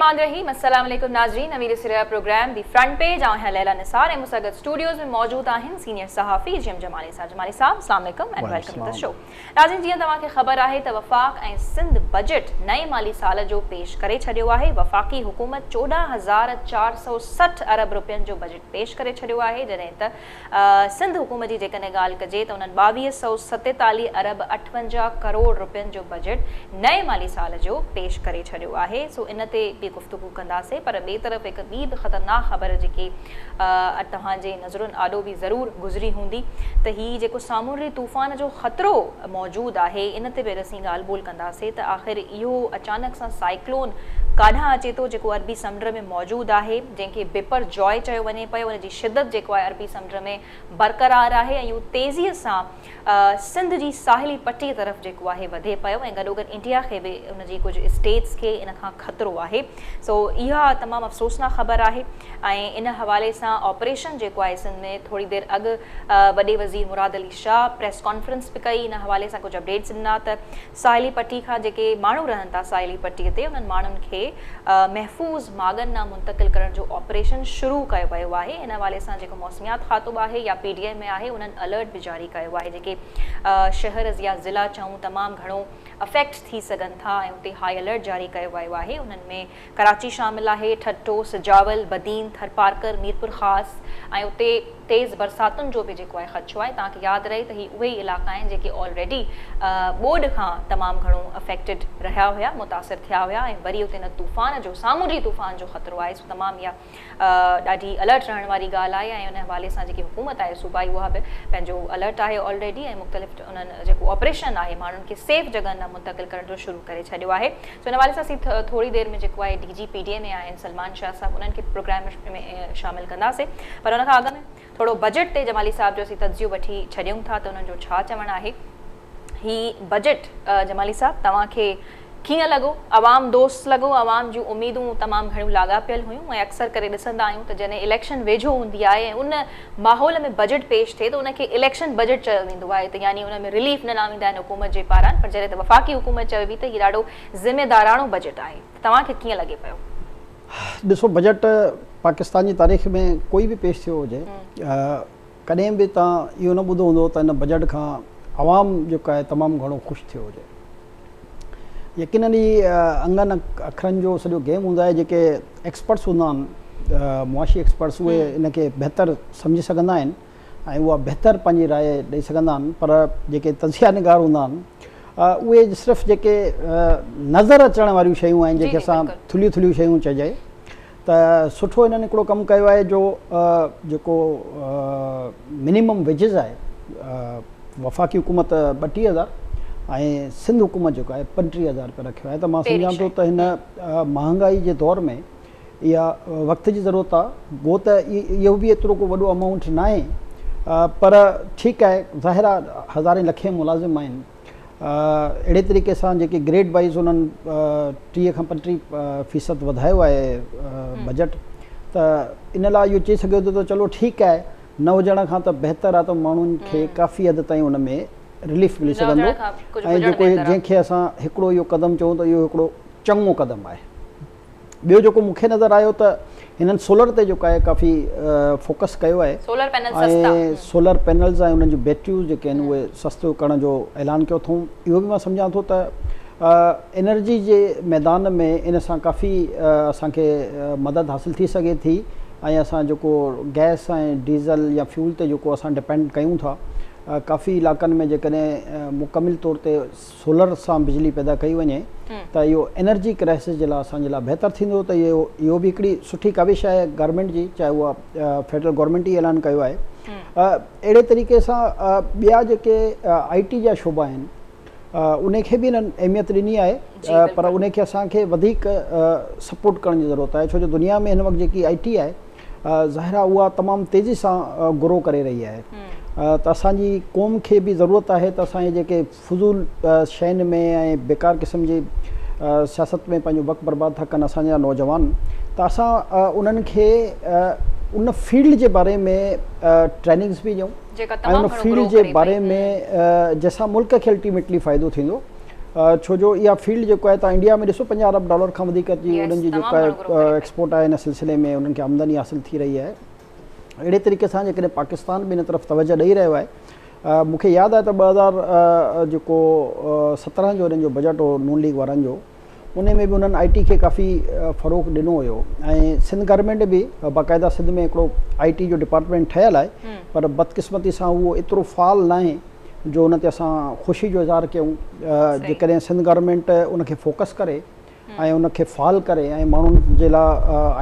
الرحمٰن الرحيم السلام عليڪم ناظرين اوهين ڏسي رهيا پروگرام the front page. آئون آهيان ليلا نثار ۽ مون سان گڏ اسٽوڊيوز ۾ موجود آهن سينيئر صحافي جي ايم جمالي صاحب. جمالي صاحب السلام عليڪم and welcome to the show. ناظرين جيئن توهان کي خبر آهي ته وفاق ۽ سنڌ بجيٽ نئين مالي سال جو پيش ڪري ڇڏيو آهي. وفاقي حڪومت 14,460 ارب روپين جو بجيٽ پيش ڪري ڇڏيو آهي جڏهن ته سنڌ حڪومت جي جيڪڏهن ڳالهه ڪجي ته انهن 2247 ارب 58 ڪروڙ روپين جو بجيٽ نئين مالي سال جو پيش ڪري ڇڏيو آهي سو ان تي به گفتگو ڪنداسين پر ٻئي طرف هڪ ٻي به خطرناڪ خبر جيڪي توهان جي نظرن آڏو به ضرور گذري هوندي ته هي جيڪو سامونڊي طوفان جو خطرو موجود آهي ان تي به اسين ڳالهه ٻولهه ڪنداسين ته آخر اهو اچانڪ سان سائيڪلون ڪاڏانهن اچي ٿو جيڪو عربي سمنڊ ۾ موجود آهي جنهن کي بپر جوائي چيو وڃي پيو ان جي شدت جيڪو آهي عربي سمنڊ ۾ برقرار آهي ۽ اهو تيزي سان سنڌ جي ساحلي پٽي طرف جيڪو آهي وڌي پيو ۽ گڏوگڏ انڊيا کي به ان جي ڪجهه اسٽيٽس کي ان کان خطرو آهي سو اها تمام افسوسناڪ خبر آهي ۽ ان حوالي سان آپريشن جيڪو آهي سنڌ ۾ ٿوري دير اڳ وڏي وزير مراد علي شاهه پريس ڪانفرنس به ڪئي ان حوالي سان ڪجهه اپڊيٽس ڏنا ته ساحلي پٽي کان جيڪي ماڻهو رهن ٿا ساحلي پٽي تي انهن ماڻهن کي محفوظ ماڳن ڏانهن منتقل ڪرڻ جو آپريشن شروع ڪيو ويو آهي ان حوالي سان جيڪو موسميات کاتو به آهي يا پي ڊي ايم اي آهي انهن الرٽ به جاري ڪيو آهي جيڪي شهر يا ضلعا چئون تمام گهڻو افيڪٽ ٿي سگهن ٿا ۽ اتي هائي الرٽ جاري ڪيو ويو آهي انهن ۾ ڪراچي شامل آهي، ٺٽو، سجاول، بدين، ٿرپارڪر، ميرپورخاص ۽ اتي تيز برساتن جو به جيڪو آهي خدشو آهي. توهان کي ياد رهي ته هي اهي ئي علائقا آهن جيڪي آلريڊي ٻوڏ کان تمام گهڻو افيڪٽيڊ رهيا هيا، متاثر ٿيا هيا ۽ وري اتي ان طوفان جو سامونڊي طوفان جو خطرو آهي سو تمام اها ڏاڍي الرٽ رهڻ واري ڳالهه آهي ۽ ان حوالي سان جيڪي حڪومت آهي صوبائي اها به پنهنجو الرٽ آهي آلريڊي ۽ مختلف انهن جيڪو آپريشن آهي ماڻهن کي سيف جڳهن ڏانهن منتقل ڪرڻ جو شروع ڪري ڇڏيو آهي. سو ان حوالي سان اسين ٿوري دير ۾ جيڪو آهي D G P D M A آهن سلمان شاهه صاحب انهن کي پروگرام ۾ شامل ڪنداسين پر ان کان اڳ ۾ ٿورو بجيٽ تي جمالي صاحب جو اسين تجزيو وٺي ڇڏيون ٿا ته انهن جو ڇا چوڻ آهي. هي بجيٽ جمالي صاحب توهان کي ڪيئن لڳو؟ عوام دوست لڳو؟ عوام جون اميدون تمام گهڻيون لاڳاپيل هيون ۽ اڪثر ڪري ڏسندا آهيون ته جڏهن اليڪشن ويجهو هوندي آهي ۽ ان ماحول ۾ بجيٽ پيش ٿئي ته ان کي اليڪشن بجيٽ چيو ويندو آهي ته يعني ان ۾ رليف ڏنا ويندا آهن حڪومت جي پاران پر جڏهن ته وفاقي حڪومت چوي پئي ته هي ڏاڍو ذميداراڻو بجيٽ آهي ته توهان کي ڪيئن لڳي پيو؟ ڏسو بجيٽ پاڪستان جي تاريخ ۾ ڪوئي به پيش ٿيو هجي ڪڏهن به توهان اهو نه ٻڌو هوندو ته ان بجيٽ کان عوام جيڪو آهي تمام گهڻو خوش ٿيو هجي. يقينن هي انگن اکرن جو سڄو گيم هوندو آهي جيڪي ايڪسپرٽس هوندا آهن معاشي ايڪسپرٽس اهي ان کي بهتر سمجهي سگهندا آهن ۽ اها بهتر پنهنجي راء ڏئي سگهندا آهن پر جيڪي تجزيه نگار هوندا آهن اهي صرف جيڪي نظر اچڻ واريون شيون آهن جيڪي اسان ٿلهيون ٿلهيون شيون چئجي ته سٺو هنن هڪڙو ڪم ڪيو آهي جو جيڪو منيمم ويجز آهي وفاقي حڪومت 32,000 ۽ سنڌ حڪومت جيڪو آهي 35,000 روپيا رکيو آهي ته مان سمجهان ٿو ته هن مهانگائي جي دور ۾ اها وقت جي ضرورت آهي گو ته اهو به ايترو ڪو وڏو امائونٽ ناهي پر ٺيڪ آهي ظاهر آهي هزارين لکين ملازم آهن اهڙي طريقي سان جيڪي گريڊ وائيز انهن 30 کان 35 فيصد وڌايو آهي بجيٽ ته ان لاء اهو چئي سگهجي ٿو ته چلو ٺيڪ آهي نه هجڻ کان ته بهتر آهي ته ماڻهن کي ڪافي حد تائين ان ۾ رليف ملي سگهندو ۽ جيڪو جنهن کي اسان هڪڙو اهو قدم چئون ته اهو هڪڙو چڱو قدم آهي. ٻيو جيڪو مون کي نظر آيو ته هنن سولر تي جيڪو آهي ڪافي فوڪس ڪيو آهي ۽ سولر پينلز ۽ انهن جون بيٽريون جيڪي آهن اهي سستو ڪرڻ جو اعلان ڪيو اٿئون اهو به مان سمجهان ٿو ته انرجي جي ميدان ۾ ان سان ڪافي اسان کي مدد حاصل ٿي سگهي ٿي ۽ اسان جيڪو گئس ۽ ڊيزل يا فيول تي جيڪو اسان ڊپينڊ ڪيون ٿا ڪافي علائقن ۾ جيڪڏهن مڪمل طور تي سولر سان بجلي پيدا ڪئي وڃي ته اهو انرجي ڪرائسس جي لاء اسان جي لاء بهتر ٿيندو ته اهو اهو به هڪڙي سٺي ڪاوش آهي گورنمينٽ جي چاهي اها فيڊرل گورنمينٽ ئي اعلان ڪيو آهي اهڙي طريقي سان ٻيا جيڪي آئي ٽي جا شعبا آهن ان کي به انهن اهميت ڏني آهي پر ان کي اسان کي وڌيڪ سپورٽ ڪرڻ جي ضرورت آهي ڇو جو دنيا ۾ هن وقت جيڪي آئي ٽي آهي ظاهر آهي اها تمام تيزي سان گرو ڪري رهي آهي ته اسان جي قوم کي به ضرورت آهي ته اسان جيڪي فضول شين ۾ ۽ بيڪار قسم جي سياست ۾ پنهنجو وقت برباد ٿا ڪن اسان جا نوجوان ته اسان انهن کي ان فيلڊ جي باري ۾ ٽريننگز به ڏيون ۽ ان فيلڊ جي باري ۾ جنهن سان ملڪ کي الٽيميٽلي فائدو ٿيندو. ڇو جو اها فيلڊ جيڪو آهي توهان انڊيا ۾ ڏسو 50 ارب ڊالر کان وڌيڪ جي انهن جي جيڪا ايڪسپورٽ آهي ان سلسلي ۾ انهن کي آمدني حاصل ٿي رهي آهي. اهڙي طريقي سان جيڪڏهن پاڪستان به ان طرف توجه ڏئي رهيو آهي. مون کي ياد آهي ته 2000 جيڪو 17 جو انهن جو بجيٽ هو نون ليگ وارن جو ان ۾ به انهن آئي ٽي کي ڪافي فروغ ڏنو هيو ۽ سنڌ گورنمينٽ به باقاعده سنڌ ۾ هڪڙو آئي ٽي جو ڊپارٽمينٽ ٺهيل آهي پر بدقسمتي سان اهو ايترو فعال ناهي جو ان تي اسان خوشي جو اظهار ڪيون. جيڪڏهن سنڌ گورنمينٽ ان کي فوڪس ڪري ۽ ان کي فعال ڪري ۽ ماڻهن جي لاء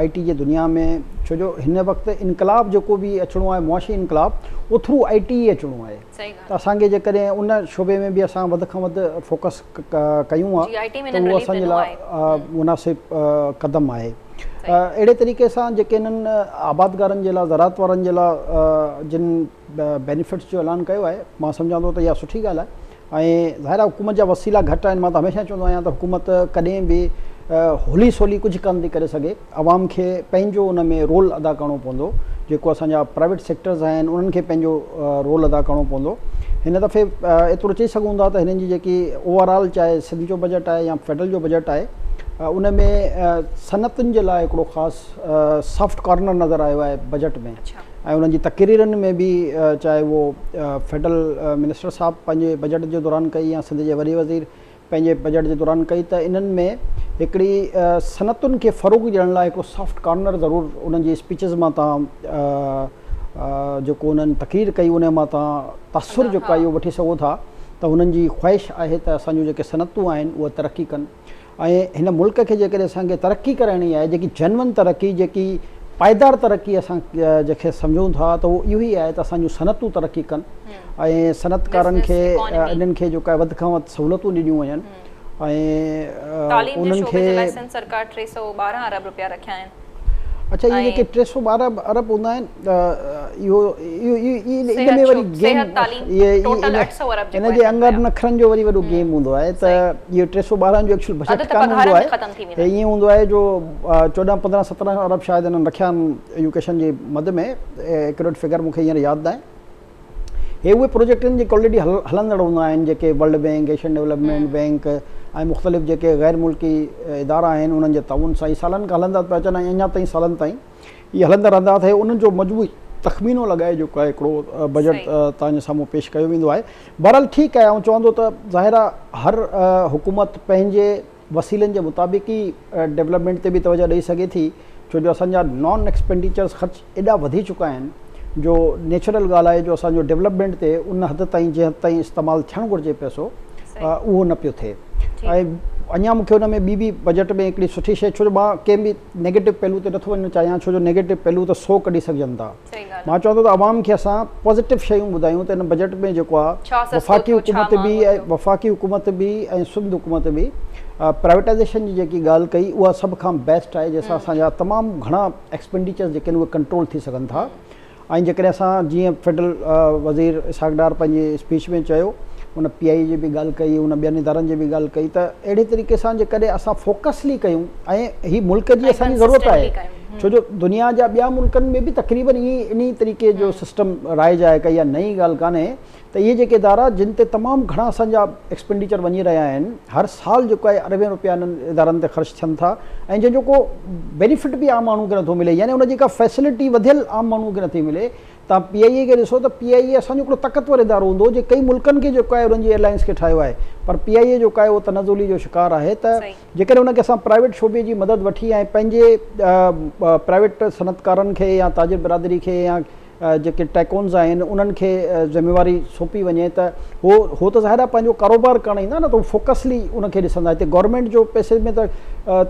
آئي ٽي جي دنيا ۾ ڇو جو هن وقت انقلاب جيڪو به اچڻو آهي معاشي انقلاب اهو ٿرو آئي ٽي ئي اچڻو آهي ته اسان کي جيڪڏهن ان شعبي ۾ به اسان وڌ کان وڌ فوڪس ڪيون ها ته اهو اسان جي لاء مناسب قدم آهي. اهڙي طريقي سان جيڪي انهن آبادگارن جي لاء زراعت وارن جي لاء جن بينيفٽس جو اعلان ڪيو آهي مان سمجهان ٿو ته اها سٺي ڳالهه آهي ۽ ظاهر آهي حڪومت جا وسيلا گهٽ آهن مان ته هميشه چوندو آهيان ته حڪومت ڪڏهن به هولي سولي ڪجهه ڪانه ٿي ڪري سگهي عوام کي پنهنجو ان ۾ رول ادا ڪرڻو پوندو جيڪو اسان جا پرائيويٽ سيڪٽرز آهن انهن کي پنهنجو رول ادا ڪرڻو پوندو هن دفعي ايترو چئي سگهون ٿا ته هنن جي جيڪي اوور آل چاهي سنڌ جو بجيٽ آهي يا فيڊرل جو بجيٽ آهي ان ۾ صنعتن جي لاء هڪڙو خاص سافٽ ڪارنر نظر آيو آهي بجيٽ ۾ ۽ انهن جي تقريرن ۾ به چاهي اهو فيڊرل منسٽر صاحب پنهنجي بجيٽ جي دوران ڪئي يا سنڌ جي وڏي وزير پنهنجي بجيٽ جي دوران ڪئي ته انهن ۾ هڪڙي صنعتن کي فروغ ڏيڻ لاء هڪڙو سافٽ ڪارنر ضرور انهن جي اسپيچز مان توهان جيڪو انهن تقرير ڪئي ان مان توهان تاثر جيڪو آهي اهو وٺي سگهو ٿا ته انهن جي خواهش آهي ته اسان جون جيڪي صنعتون آهن اهي ترقي ڪن. ۽ هن ملڪ کي جيڪڏهن اسان کي ترقي ڪرائڻي آهي جيڪي جينون ترقي جيڪي پائيدار ترقي اسان جنهن کي سمجهون ٿا ته اهو اهو ئي آهي ته اسان جون صنعتون ترقي ڪن ۽ صنعتڪارن کي انهن کي جيڪو آهي وڌ کان وڌ سهولتون ڏنيون وڃن ۽ تعليم جي شعبي جي لاء سنڌ سرڪار 312 ارب رپيا رکيا آهن. اڇا اهي جيڪي 312 ارب هوندا آهن اهو ان ۾ وري گيم ان جي انگن اکرن جو وري وڏو گيم هوندو آهي ته اهو 312 جو ايڪچوئل بجيٽ ڪانه هوندو آهي هي ائين هوندو آهي جو 14 15 17 ارب شايد انهن رکيا آهن ايجوڪيشن جي مد ۾ ايڪيوريٽ فگر مون کي هينئر ياد ناهي هي اهي پروجيڪٽ آهن جيڪي آلريڊي هلندڙ هوندا آهن جيڪي world bank Asian development bank ۽ مختلف جيڪي غير ملڪي ادارا آهن انهن جي تعاون سان هي سالن کان هلندا پيا اچن ۽ اڃا تائين سالن تائين اهي هلندا رهندا ته انهن جو مجموعي تخمينو لڳائي جيڪو آهي هڪڙو بجيٽ توهان جي سامهون پيش ڪيو ويندو آهي. بهرحال ٺيڪ آهي آئون چوان ٿو ته ظاهر آهي هر حڪومت پنهنجي وسيلن جي مطابق ئي ڊولپمينٽ تي به توجه ڏئي سگهي ٿي ڇو جو اسان جا نان ايڪسپينڊيچرز خرچ ايڏا وڌي چڪا آهن جو نيچرل ڳالهه آهي جو اسان جو ڊولپمينٽ تي ان حد تائين جنهن حد تائين استعمال ٿيڻ گهرجي پئسو اهو نه پيو ٿئي ۽ اڃا مون کي ان ۾ ٻي به بجيٽ ۾ هڪڙي سٺي شيء ڇو جو مان ڪنهن به نيگيٽو پهلو تي نٿو وڃڻ چاهيان ڇو جو نيگيٽو پهلو ته سو ڪڍي سگهجن ٿا. مان چوان ٿو ته عوام کي اسان پازيٽو شيون ٻڌايون ته هن بجيٽ ۾ جيڪو آهي وفاقي حڪومت به وفاقي حڪومت به ۽ سنڌ حڪومت به پرائيويٽائيزيشن جي جيڪي ڳالهه ڪئي اها سڀ کان بيسٽ آهي جنهن سان اسان جا تمام گهڻا ايڪسپينڊيچرز جيڪي آهن اهي ڪنٽرول ٿي سگهن ٿا. ۽ جيڪڏهن اسان جيئن فيڊرل وزير اسحاق ڊار پنهنجي اسپيچ ۾ چيو ان پي آء اي جي به ڳالهه ڪئي ان ٻين ادارن جي به ڳالهه ڪئي ته اهڙي طريقي سان جيڪڏهن اسان فوڪسلي ڪيون ۽ هي ملڪ جي اسان جي ضرورت آهي ڇو جو دنيا جا ٻيا ملڪن ۾ به تقريبن ائين انهي طريقي جو سسٽم رائج آهي ڪا اها نئين ڳالهه ڪانهي ته اهي جيڪي ادارا جن تي تمام گهڻا اسان جا ايڪسپينڊيچر وڃي رهيا آهن هر سال جيڪو آهي اربين روپيا انهن ادارن تي خرچ ٿين ٿا ۽ جنهن جو ڪو بينيفٽ به عام ماڻهو کي نٿو ملي يعني ان جي ڪا فيسلٽي وڌيل عام ماڻهو کي نٿي ملي توهان پي آء اي کي ڏسو ته پي آء اي اسان جو هڪڙو طاقتور ادارو هوندو هو جنهن ڪئي ملڪن کي جيڪو آهي انهن جي ايئرلائنس کي ٺاهيو آهي پر پي آء اي جيڪو آهي اهو تنزلي جو شڪار آهي ته جيڪڏهن ان کي اسان پرائيويٽ شعبي جي مدد وٺي ۽ پنهنجي پرائيويٽ صنعتڪارن کي يا تاجر برادري کي يا جيڪي ٽيڪونز آهن انهن کي ذميواري سونپي وڃي ته هو هو ته ظاهر آهي پنهنجو ڪاروبار ڪرڻ ايندا نه ته هو فوڪسلي ان کي ڏسندا هتي گورنمينٽ جو پئسي ۾ ته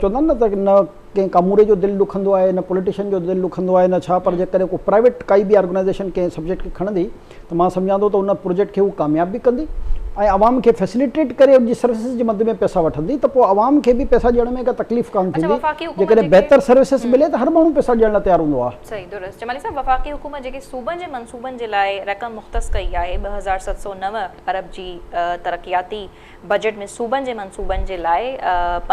چوندا آهن نه ته نه ڪنهن ڪاموري جو دل ڏکندو آهي نه پوليٽيشن جو دل ڏکندو آهي نه ڇا پر جيڪڏهن ڪو پرائيويٽ ڪائي به آرگنائيزيشن ڪنهن سبجيڪٽ کي کڻندي ته مان سمجهان ٿو ته ان پروجيڪٽ کي هو ڪامياب به ڪندي ۽ عوام کي فيسليٽيٽ ڪري ان جي سروسز جي مد ۾ پئسا وٺندي ته پوء عوام کي به پئسا ڏيڻ ۾ ڪا تڪليف ڪانه ٿيندي جيڪڏهن بهتر سروسز ملي ته هر ماڻهو پئسا ڏيڻ لاء تيار هوندو آهي. صحيح درست جمالي صاحب وفاقي حڪومت جيڪي صوبن جي منصوبن جي لاء رقم مختص ڪئي آهي 2709 ارب جي ترقياتي بجيٽ ۾ صوبن جي منصوبن جي لاء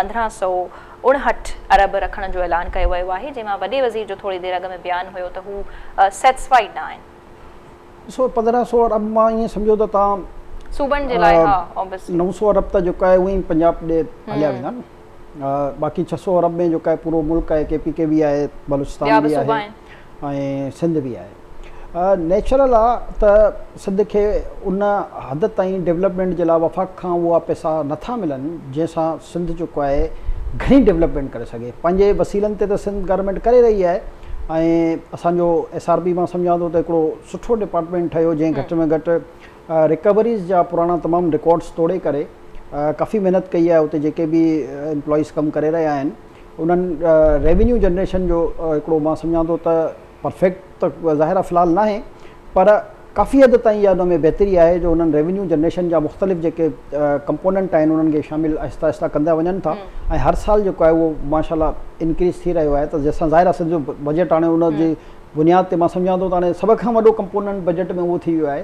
1559 ارب رکڻ جو اعلان ڪيو ويو آهي جنهن مان وڏي وزير جو ٿوري دير اڳ ۾ بيان هيو ته هو سيٽسفائيڊ نه آهن. ڏسو 1500 ارب مان ائين سمجهو ته توهان صوبن جي لاء ها اوبويسلي. 900 ارب ته جيڪو آهي اونئن ئي پنجاب ڏي هليا ويندا نه باقي 600 ارب ۾ جيڪو آهي پورو ملڪ آهي ڪي پي ڪي به آهي بلوچستان به آهي ۽ سنڌ به آهي نيچرل آ ته سنڌ کي ان حد تائين ڊولپمينٽ جي لاء وفاق کان اها پئسا نٿا ملن جنهن سان سنڌ جيڪو آهي گهڻي ڊولپمينٽ ڪري سگهي پنهنجي وسيلن تي ته سنڌ گورنمينٽ ڪري رهي آهي ۽ اسان جو ايس آر پي مان سمجهان ٿو ته هڪڙو سٺو ڊپارٽمينٽ ٺهيو جنهن گهٽ ۾ گهٽ رڪوريز جا پراڻا تمام رڪارڊس توڙي ڪري ڪافي محنت ڪئي آهي اتي جيڪي به امپلائيز ڪم ڪري رهيا آهن انهن ريونيو جنريشن جو هڪڙو مان سمجهان ٿو ته پرفيڪٽ ته ظاهر آهي في الحال ناهي پر ڪافي حد تائين اها ان ۾ بهتري آهي جو انهن ريونيو جنريشن جا مختلف جيڪي ڪمپوننٽ آهن انهن کي شامل آهستي آهستي ڪندا وڃن ٿا ۽ هر سال جيڪو آهي اهو ماشاء الله انڪريز ٿي رهيو آهي ته جنهن سان ظاهر آهي سنڌ جو بجيٽ هاڻي ان جي بنياد تي مان سمجهان ٿو ته هاڻي سڀ کان وڏو ڪمپوننٽ بجيٽ ۾ اهو ٿي ويو آهي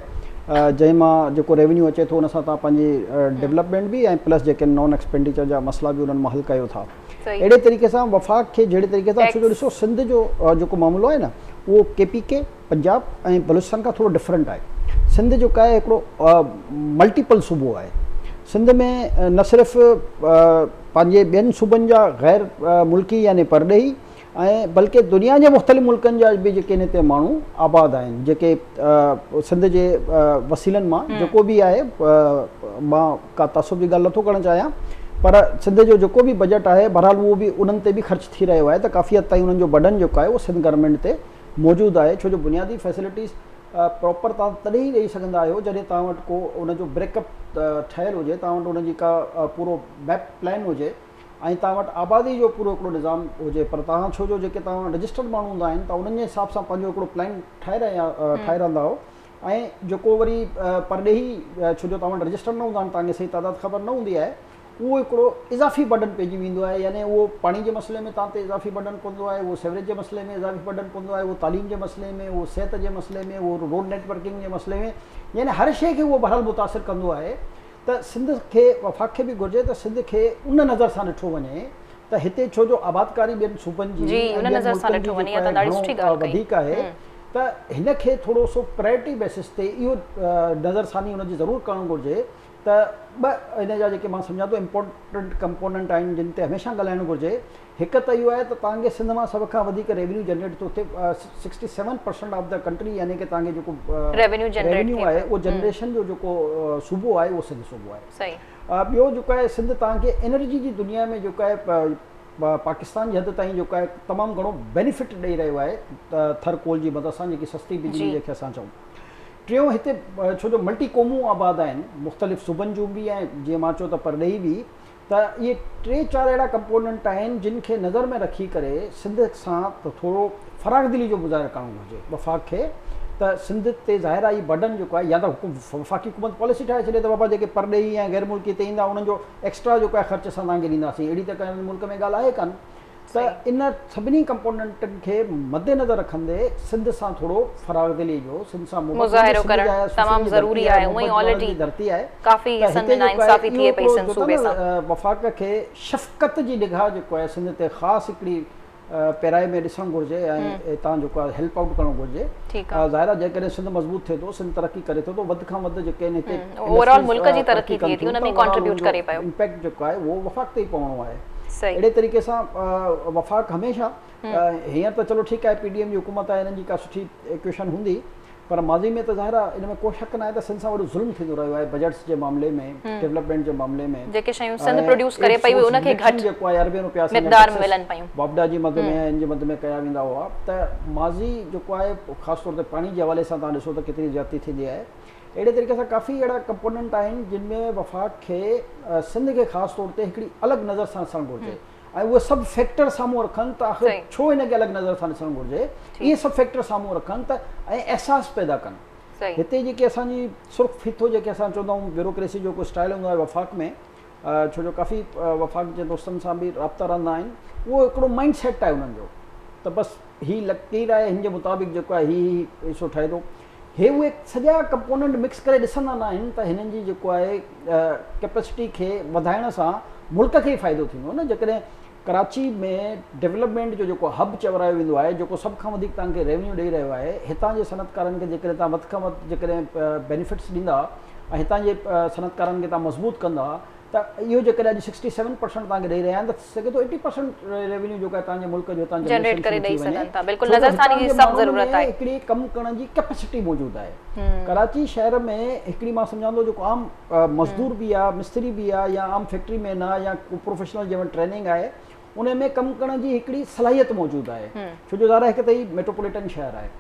جنهن مان جيڪو ريونيو اچي ٿو ان سان توهان پنهنجي ڊولپمينٽ به ۽ پلس جيڪي نان ايڪسپينڊيچر جا مسئلا به انهن مان حل ڪيو ٿا اهڙي طريقي سان وفاق کي جهڙي طريقي سان ڇو جو ڏسو سنڌ جو جيڪو معاملو آهي نه اهو ڪي پي ڪي پنجاب ۽ بلوچستان کان ٿورو ڊفرنٽ آهي سنڌ جيڪو آهي هڪڙو ملٽيپل صوبو آهي سنڌ ۾ نه صرف پنهنجي ٻين صوبن جا غير ملڪي يعني پرڏيهي ۽ بلڪه دنيا جي مختلف ملڪن جا به جيڪي هتي ماڻهو آباد آهن جيڪي سنڌ جي وسيلن مان جيڪو به آهي مان ڪا تعصب جي ڳالهه نٿو ڪرڻ چاهيان پر سنڌ جو جيڪو به بجيٽ آهي بهرحال اهو به انهن تي به خرچ ٿي رهيو آهي ته ڪافي حد تائين انهن جو برڊن جيڪو آهي اهو سنڌ گورنمينٽ تي موجود آهي ڇو جو بنيادي فيسلٽيز پراپر توهان تڏهن ئي ڏئي سگهندا آهيو جڏهن توهان وٽ ڪو ان جو بريڪ اپ ٺهيل هجي توهان وٽ ان جي ڪا پورو ميپ پلان هجي ۽ توهان وٽ آبادي جو پورو هڪڙو نظام هجي پر توهان ڇو جو جيڪي توهان وٽ رجسٽرڊ ماڻهو هوندا آهن ته انهن جي حساب سان پنهنجو هڪڙو پلان ٺاهي رهيا ٺاهي رهندا آهيو ۽ جيڪو وري پرڏيهي ڇو جو توهان وٽ رجسٽرڊ نه هوندا آهن توهان کي صحيح تعداد خبر نه هوندي آهي اهو هڪڙو اضافي برڊن پئجي ويندو آهي يعني اهو پاڻي جي مسئلي ۾ توهان تي اضافي برڊن پوندو آهي اهو سيوريج جي مسئلي ۾ اضافي برڊن پوندو آهي اهو تعليم جي مسئلي ۾ اهو صحت جي مسئلي ۾ اهو روڊ نيٽ ورڪنگ جي مسئلي ۾ يعني هر شيء کي اهو بهرحال متاثر ڪندو آهي ته سنڌ کي وفاق کي به گهرجي ته سنڌ کي ان نظر سان ڏٺو وڃي ته هتي ڇو جو آبادڪاري ٻين صوبن جي ۽ ٻين ملڪن جي جيڪو آهي گهڻو وڌيڪ آهي ته هن کي ٿورو سو پرائرٽي بيسس تي اهو نظر ثاني ان جي ضرور ڪرڻ گهرجي ته ٻه ان جا جيڪي مان سمجهان ٿو امپورٽنٽ ڪمپوننٽ آهن جن تي هميشه ڳالهائڻ گهرجي هڪ ته اهو آهي ته توهان کي سنڌ مان سڀ کان وڌيڪ ريونيو جنريٽ ٿو ٿئي 67% آف the country يعني ڪي توهان کي جيڪو ريونيو آهي اهو جنريشن جو جيڪو صوبو آهي اهو سنڌ صوبو آهي ٻيو جيڪو آهي سنڌ توهان کي انرجي جي دنيا ۾ جيڪو آهي پاڪستان جي حد تائين جيڪو آهي تمام گهڻو بينيفٽ ڏئي رهيو آهي ٿر ڪول جي مدد سان جيڪي سستي بجلي جنهن کي اسان چئون ٽيون هتي ڇو جو ملٽي قومون آباد آهن مختلف صوبن جون به ۽ جيئن مان چيو ته پرڏيهي به ته اهي ٽي چار اهڙا ڪمپوننٽ آهن جن کي نظر ۾ رکي ڪري سنڌ سان ته ٿورو فراخ دلي جو مظاهرو ڪرڻ گهرجي وفاق کي ته سنڌ تي ظاهر آهي هي برڊن جيڪو آهي يا ته وفاقي حڪومت پاليسي ٺاهي ڇڏي ته بابا جيڪي پرڏيهي ۽ غير ملڪي هتي ايندا انهن جو ايڪسٽرا جيڪو آهي خرچ اسان توهان کي ڏينداسين اهڙي ته ڪنهن ملڪ ۾ ڳالهه آهي ڪانه ته ان سڀني ڪمپوننٽن کي مدنظر رکندي سنڌ سان ٿورو فراخدلي جو سنڌ سان محبت مظاهرو ڪرڻ تمام ضروري آهي هونئن ئي آلريڊي ڌرتي آهي ڪافي حصن ۾ ناانصافي ٿئي پئي سنڌ صوبي سان. وفاق کي شفقت جي نگاهه جيڪو آهي سنڌ تي خاص هڪڙي پيرائي ۾ ڏسڻ گهرجي ۽ هتان جيڪو آهي هيلپ آئوٽ ڪرڻ گهرجي. ظاهر آهي جيڪڏهن سنڌ مضبوط ٿئي ٿو سنڌ ترقي ڪري ٿو ته وڌ کان وڌ جيڪي آهن هتي اوور آل ملڪ جي ترقي ٿئي ٿي ان ۾ ڪنٽريبيوٽ ڪري پيو. امپيڪٽ جيڪو آهي اهو وفاق تي ئي پوڻو آهي. اهڙي طريقي سان وفاق هميشه هينئر ته چلو ٺيڪ آهي پي ڊي ايم جي حڪومت آهي انهن جي ڪا سٺي ايڪويشن هوندي پر ماضي ۾ ته ظاهر آهي ان ۾ ڪو شڪ ناهي ته سنڌ سان وڏو ظلم ٿيندو رهيو آهي بجيٽس جي معاملي ۾ ڊولپمينٽ جي معاملي ۾ جيڪي شيون سنڌ پروڊيوس ڪري پئي ان کي گهٽ جيڪو آهي اربين روپيا مقدار ۾ ملن پيون واپڊا جي مد ۾ ان جي مد ۾ ڪيا ويندا هئا ته ماضي جيڪو آهي خاص طور تي پاڻي جي حوالي سان توهان ڏسو ته ڪيتري زيادتي ٿيندي آهي اهڙي طريقي سان ڪافي اهڙا ڪمپوننٽ آهن جن ۾ وفاق کي سنڌ کي خاص طور تي هڪڙي الڳ نظر سان ڏسڻ گهرجي ۽ اهي سڀ فيڪٽر سامهون رکن ته آخر ڇو هن کي الڳ نظر سان ڏسڻ گهرجي اهي سڀ فيڪٽر سامهون رکن ته ۽ احساس پيدا ڪن هتي جيڪي اسان جي سرخ ڦيٿو جيڪي اسان چوندا آهيون بيوروڪريسي جو هڪ اسٽائل هوندو آهي وفاق ۾ ڇو جو ڪافي وفاق جي دوستن سان به رابطا رهندا آهن اهو هڪڙو مائنڊ سيٽ آهي انهن جو ته بس هي لڪير آهي هن جي مطابق جيڪو آهي هي حصو ٺهي ٿو هي اهي سڄا ڪمپوننٽ مڪس ڪري ڏسندا نه آهن ته هنن جي جيڪو آهي ڪيپيسٽي کي وڌائڻ سان ملڪ کي ئي فائدو ٿيندو نه جيڪڏهن ڪراچي ۾ ڊولپمينٽ جو جيڪو هب چورايو ويندو آهي جيڪو سڀ کان وڌيڪ توهان کي ريونيو ڏئي رهيو آهي هتان جي صنعتڪارن کي جيڪڏهن توهان وڌ کان وڌ جيڪڏهن بينيفٽس ڏيندا ۽ هتان جي صنعتڪارن کي توهان مضبوط ڪندا ته اهو جيڪڏهن اڄ 67% توهان کي ڏئي رهيا آهن ته ٿي سگهي ٿو 80% ريونيو جيڪو آهي توهان جي ملڪ جو هتان جنريٽ ڪري ڏئي سگهن ٿا. بلڪل نظرثاني جي سخت ضرورت آهي. هڪڙي ڪم ڪرڻ جي ڪيپيسٽي موجود آهي. ڪراچي شهر ۾ هڪڙي مان سمجهان ٿو جيڪو عام مزدور به آهي، مستري به آهي يا عام فيڪٽري مين آهي يا ڪو پروفيشنل جنهن وٽ ٽريننگ آهي ان ۾ ڪم ڪرڻ جي هڪڙي صلاحيت موجود آهي. ڇو جو ظاهر آهي هڪ ته هي ميٽروپوليٽن شهر آهي.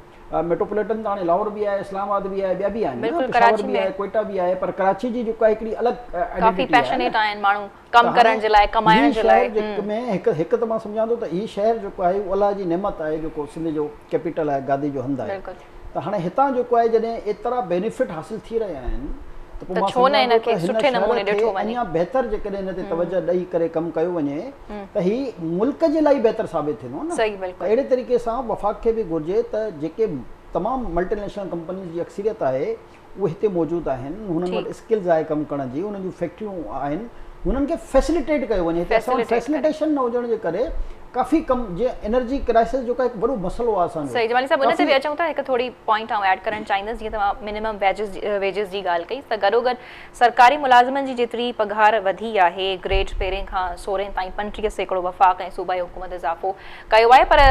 ميٽروپوليٽن ته هاڻي لاهور به آهي، اسلام آباد به آهي، ٻيا به آهن نه، پشاور به آهي، ڪوئيٽا به آهي، پر ڪراچي جي جيڪا هڪڙي الڳ ڪافي پيشنيٽ آهن ماڻهو ڪم ڪرڻ جي لاء، ڪمائڻ جي لاء. هي شهر ۾ هڪ هڪ ته مان سمجهان ٿو ته هي شهر جيڪو آهي اهو الله جي نعمت آهي جيڪو سنڌ جو ڪيپيٽل آهي، گادي جو هنڌ آهي ته هاڻي هتان جيڪو آهي جڏهن ايترا بينيفٽ حاصل ٿي رهيا آهن ته پوء مان سمجهان ٿو ته هن شهر کي اڃا بهتر جيڪڏهن هن تي توجه ڏئي ڪري ڪم ڪيو وڃي ته هي ملڪ جي لاء ئي بهتر ثابت ٿيندو نه. ته اهڙي طريقي سان وفاق کي به گهرجي ته جيڪي تمام ملٽي نيشنل ڪمپنيز جي اڪثريت آهي اهي هتي موجود آهن، هنن وٽ اسڪلز آهي ڪم ڪرڻ جي، انهن جون فيڪٽريون آهن، هنن کي فيسليٽيٽ ڪيو وڃي. هتي اسان وٽ فيسليٽيشن نه هجڻ جي ڪري ڪافي ڪم جيئن انرجي ڪرائسس جيڪو هڪ وڏو مسئلو آهي اسان جو. صحيح جمالي صاحب ان تي به اچون ٿا هڪ ٿوري پوائنٽ آئون ايڊ ڪرڻ چاهيندس جيئن توهان منيمم ويجز ويجز جي ڳالهه ڪئي ته گڏوگڏ سرڪاري ملازمن جي جيتري پگهار وڌي آهي گريڊ پهرين کان سورهين تائين 35% وفاق ۽ صوبائي حڪومت اضافو ڪيو آهي پر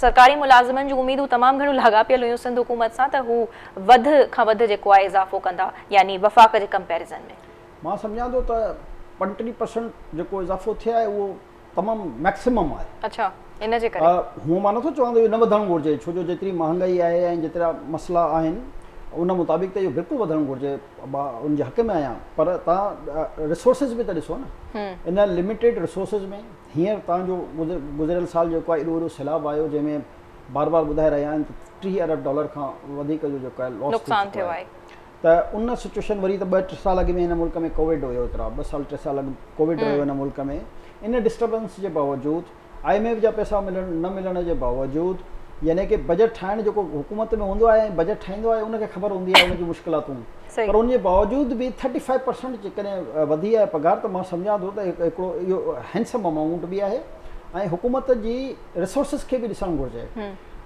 سرڪاري ملازمن جون اميدون تمام گهڻيون لاڳاپيل هيون سنڌ حڪومت سان ته هو وڌ کان وڌ جيڪو آهي اضافو ڪندا يعني وفاق جي ڪمپيريزن ۾. مان سمجهان ٿو ته 35% جيڪو اضافو ٿيو آهي اهو تمام ميڪسيمم آهي. اڇا ان جي ڪري. هونء مان نٿو چوان ته اهو نه وڌڻ گهرجي ڇو جو جيتري مهانگائي آهي ۽ جيترا مسئلا آهن ان مطابق ته اهو بلڪل وڌڻ گهرجي مان ان جي حق ۾ آهيان پر توهان ريسورسز به ته ڏسو نه ان لميٽيڊ ريسورسز ۾ هينئر توهان جو گذريل سال جيڪو آهي ايڏو وڏو سيلاب آيو جنهن ۾ بار بار ٻڌائي رهيا آهن ته 30 ارب ڊالر کان وڌيڪ جو جيڪو آهي لاس ٿي چڪو آهي ته ان سچويشن وري ته ٻه ٽي سال اڳ ۾ هن ملڪ ۾ ڪووڊ هيو ايترا ٻه سال ٽي سال اڳ ڪووڊ رهيو هن ملڪ ۾ ان ڊسٽربنس جي باوجود I M F جا پئسا ملڻ نه ملڻ جي باوجود يعني ڪي بجيٽ ٺاهڻ جيڪو حڪومت ۾ هوندو آهي ۽ بجيٽ ٺاهيندو آهي ان کي خبر هوندي آهي ان جون مشڪلاتون پر ان جي باوجود به 35% جيڪڏهن وڌي آهي پگهار ته مان سمجهان ٿو ته هڪڙو اهو هينسم امائونٽ به آهي ۽ حڪومت جي ريسورسز کي به ڏسڻ گهرجي.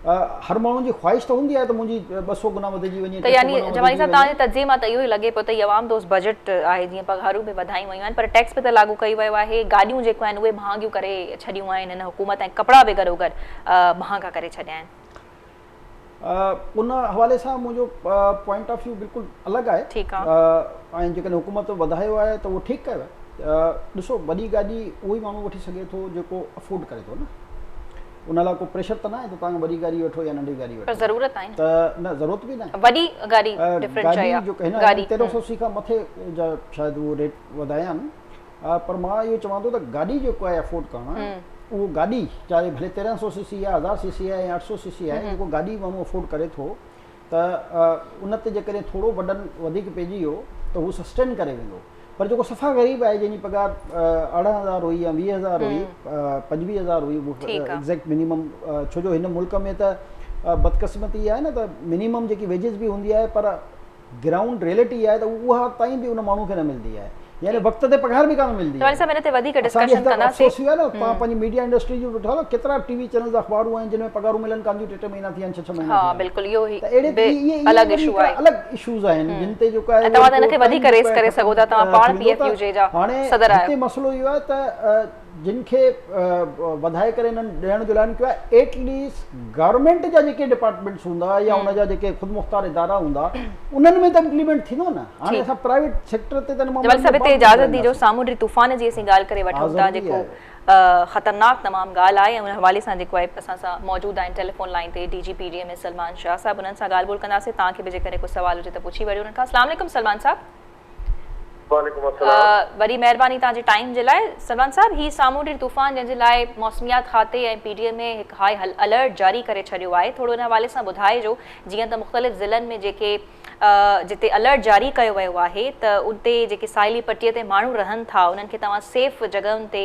هر ماڻهو جي خواهش ته هوندي آهي ته منهنجي 200 گنا وڌجي وڃي، ته يعني جمالي صاحب توهان جي تجزيي مان ته اهو ئي لڳي پيو ته هي عوام دوست بجيٽ آهي جيئن پگهارون به وڌايون ويون آهن پر ٽيڪس به ته لاڳو ڪيو ويو آهي، گاڏيون جيڪو آهن اهي مهانگيون ڪري ڇڏيون آهن هن حڪومت ۽ ڪپڙا به گڏوگڏ مهانگا ڪري ڇڏيا آهن. ان حوالي سان منهنجو پوائنٽ آف ويو بلڪل الڳ آهي. ٺيڪ آ. ۽ جيڪڏهن حڪومت وڌايو آهي ته اهو ٺيڪ ڪيو آهي. ڏسو وڏي گاڏي اهو ئي ماڻهو وٺي سگهي ٿو جيڪو افورڊ ڪري ٿو نه. ان لاء ڪو پريشر ته ناهي ته توهان وڏي گاڏي وٺو يا ننڍي گاڏي وٺو. پر ضرورت آهي نه. ته نه ضرورت به ناهي. وڏي گاڏي ڊفرنٽ شيء آ. گاڏي 1300 سي کان مٿي جا شايد اهو ريٽ وڌايا آهن. پر مان اهو چوان ٿو ته گاڏي جيڪو آهي افورڊ ڪرڻ اهو گاڏي چاهي ڀلي 1300 سي سي آهي 1000 سي سي آهي يا 800 سي سي آهي جيڪو گاڏي ماڻهو افورڊ ڪري ٿو ته ان تي جيڪڏهن ٿورو بڊن وڌيڪ پئجي ويو ته هو سسٽين ڪري ويندو پر جيڪو صفا غريب آهي جنهن جي پگهار 18,000 هئي يا 20,000 هئي 25,000 هئي ايگزيڪٽ منيمم ڇو جو هن ملڪ ۾ ته بدقسمتي آهي نه ته منيمم جيڪي ويجز به هوندي آهي پر گرائونڊ ريئلٽي اها آهي ته اها تائين به ان ماڻهو کي نه ملندي آهي يعني وقت تي پگهار به ڪانه ملندي آهي. صاحب ان تي وڌيڪ ڊسڪشن ڪنداسين. افسوس اهو آهي نه توهان پنهنجي ميڊيا انڊسٽري جون ڏٺو نه ڪيترا ٽي وي چينلز اخبارون آهن جن ۾ پگهارون ملن ڪانه ٿيون ٽي ٽي مهينا ٿي ويا آهن ڇهه ڇهه مهينا ٿي ويا آهن. ها بلڪل اهو به الڳ اشو آهي. الڳ اشوز آهن جن تي جيڪو آهي ۽ توهان ته ان کي وڌيڪ ريز ڪري سگهو ٿا توهان پاڻ پي ايف يو جي جا صدر آهيو. هاڻي هتي مسئلو اهو آهي ته جن کي وڌائي ڪري انهن ڏيڻ جو اعلان ڪيو آهي ايٽ ليسٽ گورنمينٽ جا جيڪي ڊپارٽمينٽس هوندا يا ان جا جيڪي خود مختار ادارا هوندا انهن ۾ ته امپليمينٽ ٿيندو نه هاڻي اسان پرائيويٽ سيڪٽر تي ته جمال صاحب هتي اجازت ڏجو سامونڊي طوفان جي اسين ڳالهه ڪري وٺون ٿا جيڪو خطرناڪ تمام ڳالهه آهي ۽ ان حوالي سان جيڪو آهي اسان سان موجود آهن ٽيليفون لائين تي D G P D M A Salman Shah صاحب انهن سان ڳالهه ٻولهه ڪنداسين توهان کي به جيڪڏهن ڪو سوال هجي ته پڇي وٺو انهن کان السلام عليڪم سلمان صاحب. وعليڪم السلام. وڏي مهرباني توهان جي ٽائيم جي لاء. سلمان صاحب هي سامونڊي طوفان جنهن جي لاء موسميات کاتي ۽ پي ڊي ايم اي هڪ هاء الرٽ جاري ڪري ڇڏيو آهي ٿورو ان حوالي سان ٻڌائجو جيئن ته مختلف ضلعن ۾ جيڪي جتي الرٽ جاري ڪيو ويو آهي ته اتي جيڪي ساحلي پٽي تي ماڻهو رهن ٿا انهن کي توهان سيف جڳهن تي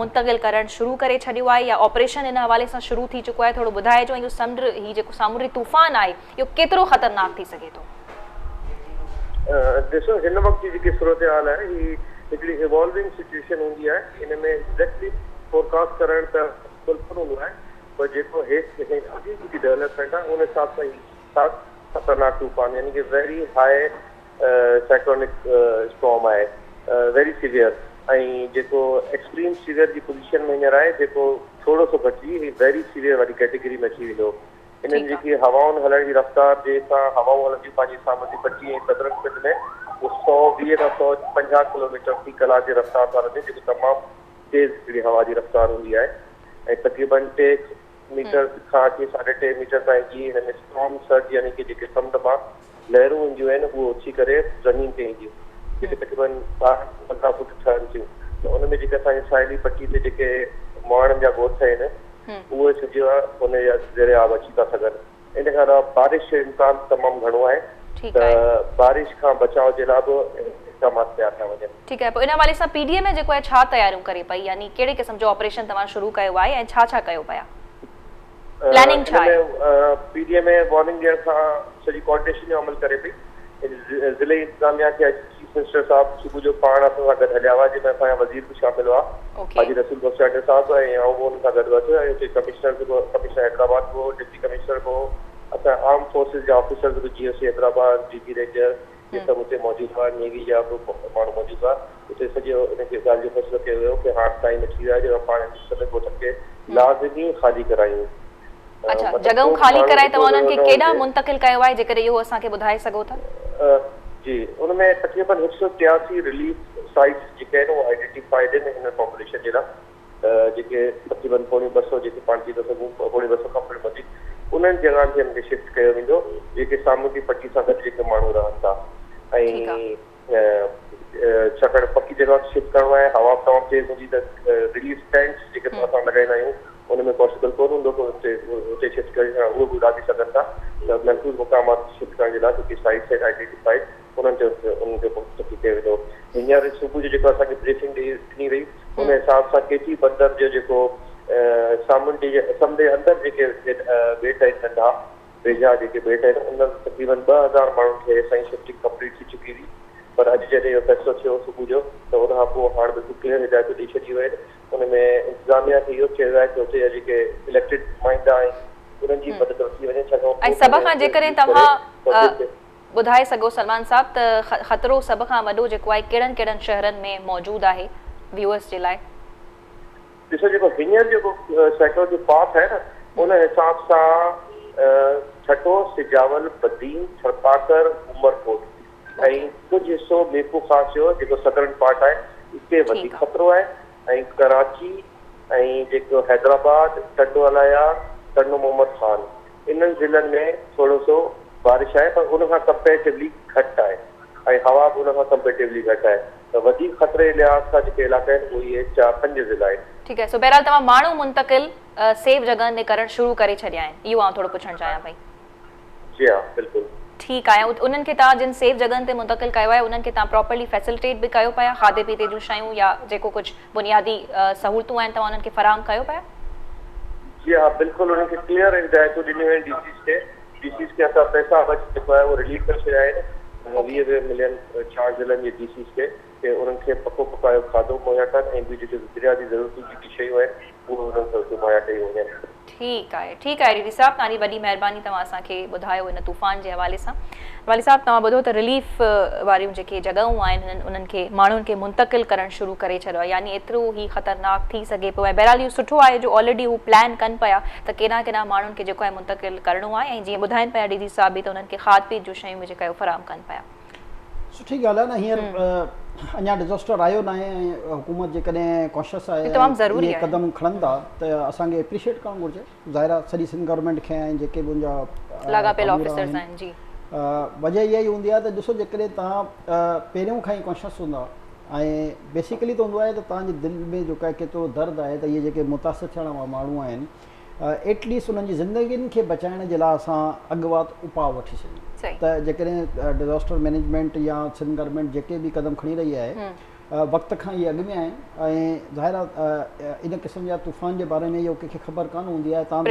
منتقل ڪرڻ شروع ڪري ڇڏيو آهي يا آپريشن ان حوالي سان شروع ٿي چڪو آهي ٿورو ٻڌائجو ۽ اهو سمنڊ هي جيڪو سامونڊي طوفان آهي اهو ڪيترو خطرناڪ ٿي سگهي ٿو؟ ڏسو هن وقت جي جيڪي صورتحال آهي هي هڪڙي ايوالونگ سچوئيشن هوندي آهي ان ۾ ايگزيڪٽلي فورڪاسٽ ڪرڻ ته پاسيبل ڪونه هوندو آهي پر جيڪو هيس اڳي جيڪي ڊولپمينٽ آهي ان حساب سان هي سخت خطرناڪ طوفان يعني ڪي ويري هاء سائيڪلونڪ اسٽارم آهي ويري سيويئر ۽ جيڪو ايڪسٽريم سيويئر جي پوزيشن ۾ هينئر آهي جيڪو ٿورو سو گهٽجي هي ويري سيويئر واري ڪيٽيگري ۾ اچي ويندو. انهن جيڪي هوائن هلڻ جي رفتار جنهن سان هوائون هلنديون پنهنجي سامونڊي پٽي ۽ سدرن سنڌ ۾ اهو 120 کان 150 ڪلوميٽر في ڪلاڪ جي رفتار سان هلنديون جيڪو تمام تيز هڪڙي هوا جي رفتار هوندي آهي ۽ تقريبن 3 ميٽر کان اچي ساڍي ٽي ميٽر تائين جي هن ۾ اسٽارم سرج يعني ڪي جيڪي سمنڊ مان لهرون اينديون آهن اهي اٿي ڪري زمين تي اينديون جيڪي تقريبن 12 کان 15 فوٽ ٺهن ٿيون ته ان ۾ جيڪي اسان جي ساحلي پٽي تي جيڪي مهاڻن جا ڳوٺ آهن اهي سڄا ان جا زير آب اچي ٿا سگهن. ان کان علاوه بارش جو امڪان به تمام گهڻو آهي ته بارش کان بچاء جي لاء به اقدامات ڪيا پيا وڃن. ٺيڪ آهي پوء ان حوالي سان پي ڊي ايم اي جيڪو آهي ڇا تياريون ڪري پئي يعني ڪهڙي قسم جو آپريشن توهان شروع ڪيو آهي ۽ ڇا ڇا ڪيو پيا پلاننگ ڇا ان آهي؟ ۾ P D M A warning ڏيڻ کان سڄي ڪوآرڊينيشن جو عمل ڪري پئي. ضلعي انتظاميا کي اڄ چيف منسٽر صاحب صبح جو پاڻ اسان سان گڏ هليا هئا جنهن ۾ اسان جا وزير به شامل هئا حاجي رسول بخش چانڊيو صاحب ۽ آئون به انهن سان گڏ هئس ۽ اتي ڪمشنر به ڪمشنر حيدرآباد به هو ڊپٽي ڪمشنر به هو اسان جا آرم فورسز جا آفيسرز به جي او سي حيدرآباد ڊي جي رينجر اهي سڀ اتي موجود هئا نيوي جا به ماڻهو موجود هئا اتي سڄو ان کي ڳالهه جو فيصلو ڪيو ويو ڪي هاڻ ٽائيم اچي ويو آهي جو پاڻ هن سڀني ڳوٺن کي لازمي خالي ڪرايون. اڇا جڳهون خالي ڪرائي توهان انهن کي ڪيڏانهن منتقل ڪيو آهي جيڪڏهن اهو اسان کي ٻڌائي سگهو ته. جي ان ۾ تقريبن 183 رليف سائيٽس جيڪي آهن اهي آئيڊينٽيفائيڊ آهن هن پاپوليشن جي لاء جيڪي تقريبن پوڻي ٻه سو جيڪي پاڻ چئي ٿا سگهون پوڻي ٻه سو کان پڻ وڌيڪ انهن جڳهن تي انهن کي شفٽ ڪيو ويندو جيڪي سامونڊي پٽي سان گڏ جيڪي ماڻهو رهن ٿا ۽ ڇاڪاڻ پڪي جڳهه تي شفٽ ڪرڻو آهي، هوا به تمام تيز هوندي ته رليف ٽينٽس جيڪي اسان لڳائيندا آهيون ان ۾ پاسيبل ڪونه هوندو ته اتي شفٽ ڪري سگهن، اهي به اڏامي سگهن ٿا ته محفوظ مقامات تي شفٽ ڪرڻ جي لاء جيڪي سائيٽس آهن آئيڊينٽيفائيڊ انهن تي انهن کي منتقل ڪيو ويندو. هينئر صبح جو جيڪو اسان کي بريفنگ ڏني وئي ان حساب سان ڪيٽي بندر جو جيڪو سامونڊي سمنڊ جي اندر جيڪي ٻيٽ آهن ننڍا ويجها جيڪي ٻيٽ آهن انهن تقريبن 2000 ماڻهن کي هيستائين شفٽنگ ڪمپليٽ ٿي چڪي هئي پر اڄ جڏهن اهو فيصلو ٿيو صبح جو ته ان کان پوء هاڻ بلڪل ڪليئر هدايتون ڏئي ڇڏيون ويون آهن ان ۾ انتظاميا کي اهو چيو ويو آهي ته اتي جا جيڪي اليڪٽيڊ نمائندا آهن انهن جي مدد ورتي وڃي ڇاڪاڻ ۽ سڀ کان جيڪڏهن توهان ٻڌائي سگهو سلمان صاحب ته خطرو سڀ کان وڏو جيڪو آهي ڪهڙن ڪهڙن شهرن ۾ موجود آهي ويوئرس جي لاء. ڏسو جيڪو هينئر جيڪو سائيڪلون جو پاٿ آهي نه ان حساب سان ٺٽو، سجاول، بدين، ٿرپاڪر، عمرڪوٽ ۽ ڪجهه حصو ميرپورخاص جو جيڪو سدرن پارٽ آهي اتي وڌيڪ خطرو آهي ۽ ڪراچي ۽ جيڪو حيدرآباد، ٽنڊو الهيار، ٽنڊو محمد خان انهن ضلعن ۾ ٿورو سو بارش آهي پر ان کان ڪمپيريٽولي گهٽ آهي ۽ هوا به ان کان ڪمپيريٽولي گهٽ آهي. ته وڌيڪ خطري جي لحاظ کان جيڪي علائقا آهن اهي اهي چار پنج ضلعا آهن. ٺيڪ آهي سو بهرحال توهان ماڻهو منتقل سيف جڳهن ڏي ڪرڻ شروع ڪري ڇڏيا آهن اهو آئون ٿورو پڇڻ چاهيان پئي. جي ها بلڪل. ٺيڪ آهي انهن کي توهان جن سيف جڳهن تي منتقل ڪيو آهي انهن کي توهان پراپرلي فيسلٽيٽ به ڪيو پيا کاڌي پيتي جون شيون يا جيڪو ڪجهه بنيادي سهولتون آهن توهان انهن کي فراهم ڪيو پيا. جي ها بلڪل انهن کي ڪليئر هدايتون ڏنيون آهن ڊي سيز کي ڊي سيز کي اسان پئسا به جيڪو آهي اهو رليز ڪري ڇڏيا آهن 20 20 ملين چار ضلعن جي ڊي سيز کي ڪي انهن کي پڪو پڪايو کاڌو مهيا ڪن ۽ ٻيون جيڪي بنيادي ضرورتون جيڪي شيون آهن اهي انهن کي اتي مهيا ڪيون وڃن. ٺيڪ آهي ٺيڪ آهي ڊي سي صاحب توهان جي وڏي مهرباني توهان اسان کي ٻڌايو ان طوفان جي حوالي سان والي صاحب توهان ٻڌو ته رليف واريون جيڪي جڳهون آهن هنن انهن کي ماڻهن کي منتقل ڪرڻ شروع ڪري ڇڏيو آهي يعني ايترو هي خطرناڪ ٿي سگهي پيو ۽ بهرحال اهو سٺو آهي جو آلريڊي هو پلان ڪن پيا ته ڪيڏانهن ڪيڏانهن ماڻهن کي جيڪو آهي منتقل ڪرڻو آهي ۽ جيئن ٻڌائن پيا ڊي سي صاحب به ته انهن کي کاڌ پيت جون شيون به جيڪا آهي فراهم ڪن پيا. سٺي ڳالهه آهي نه هينئر اڃا ڊزاسٽر آيو ناهي ۽ حڪومت جيڪڏهن ڪانشس آهي تمام ضروري اهي قدم کڻندا ته اسان کي اپريشيئيٽ ڪرڻ گهرجي ظاهر آهي سڄي سنڌ گورنمينٽ کي ۽ جيڪي به ان جا لاڳاپيل آفيسرز آهن جي وجه اها ئي هوندي آهي ته ڏسو جيڪڏهن توهان پهريون کان ئي ڪانشس هوندا ۽ بيسيڪلي ته هوندو آهي ته توهان جي دل ۾ جيڪو آهي ڪيترو درد آهي ته اهي جيڪي متاثر ٿيڻ وارا ماڻهو آهن ايٽ ليسٽ انهن جي زندگين کي بچائڻ جي لاء اسان اڳواٽ اپاء وٺي ڇڏيون ته جيڪڏهن ڊزاسٽر مئنيجمينٽ يا سنڌ گورنمينٽ جيڪي به قدم کڻي رهي آهي وقت کان اهي اڳ ۾ آهن ۽ ظاهر آهي ان قسم جا طوفان جي باري ۾ اهو ڪنهن کي خبر ڪانه هوندي آهي تان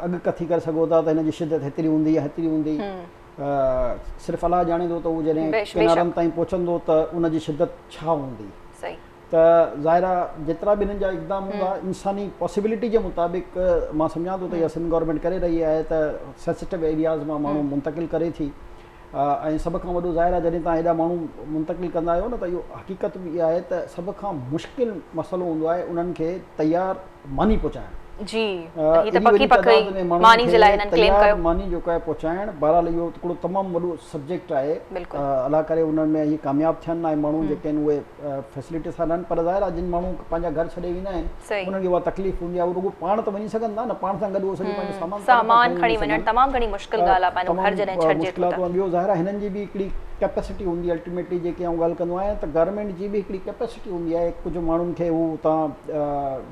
اڳڪٿي ڪري سگهو ٿا ته هن جي شدت هيتري هوندي يا هيتري هوندي صرف الله ڄاڻي ٿو ته اهو جڏهن ڪنارن تائين پهچندو ته ان جي شدت ڇا هوندي ته ظاهر آ جيترا به هنن جا اقدام هوندا انساني پاسيبلٽي جي مطابق مان سمجهان ٿو ته اها سنڌ گورنمينٽ ڪري رهي آهي ته سينسيٽو ايرياز مان ماڻهو منتقل ڪري ٿي ۽ سڀ کان وڏو ظاهر آهي جڏهن توهان هيڏا ماڻهو منتقل ڪندا آهيو نه ته اهو حقيقت به اها آهي ته سڀ کان مشڪل مسئلو هوندو آهي انهن کي تيار ماني پهچائڻ. جي ته هي ته پڪي پڪ ئي ماني جي لاء هنن ڪليم ڪيو. ماني جيڪو آهي پهچائڻ بهرحال اهو هڪڙو تمام وڏو سبجيڪٽ آهي الله ڪري انهن ۾ اهي ڪامياب ٿين ۽ ماڻهو جيڪي آهن اهي فيسلٽي سان رهن پر ظاهر آهي جن ماڻهو پنهنجا گهر ڇڏي ويندا آهن انهن کي اها تڪليف هوندي آهي اهو رڳو پاڻ ته وڃي سگهن ٿا نه پاڻ سان گڏ اهو سڄو پنهنجو سامان سامان کڻي وڃڻ تمام گهڻي مشڪل ڳالهه آهي پنهنجو گهر جڏهن ڇڏجي ٿو ته. ٻيو ظاهر آهي هنن جي به هڪڙي ڪيپيسٽي هوندي الٽيميٽلي جيڪي آئون ڳالهه ڪندو آهيان ته گورنمينٽ جي به هڪڙي ڪيپيسٽي هوندي آهي ڪجهه ماڻهن کي هو اتان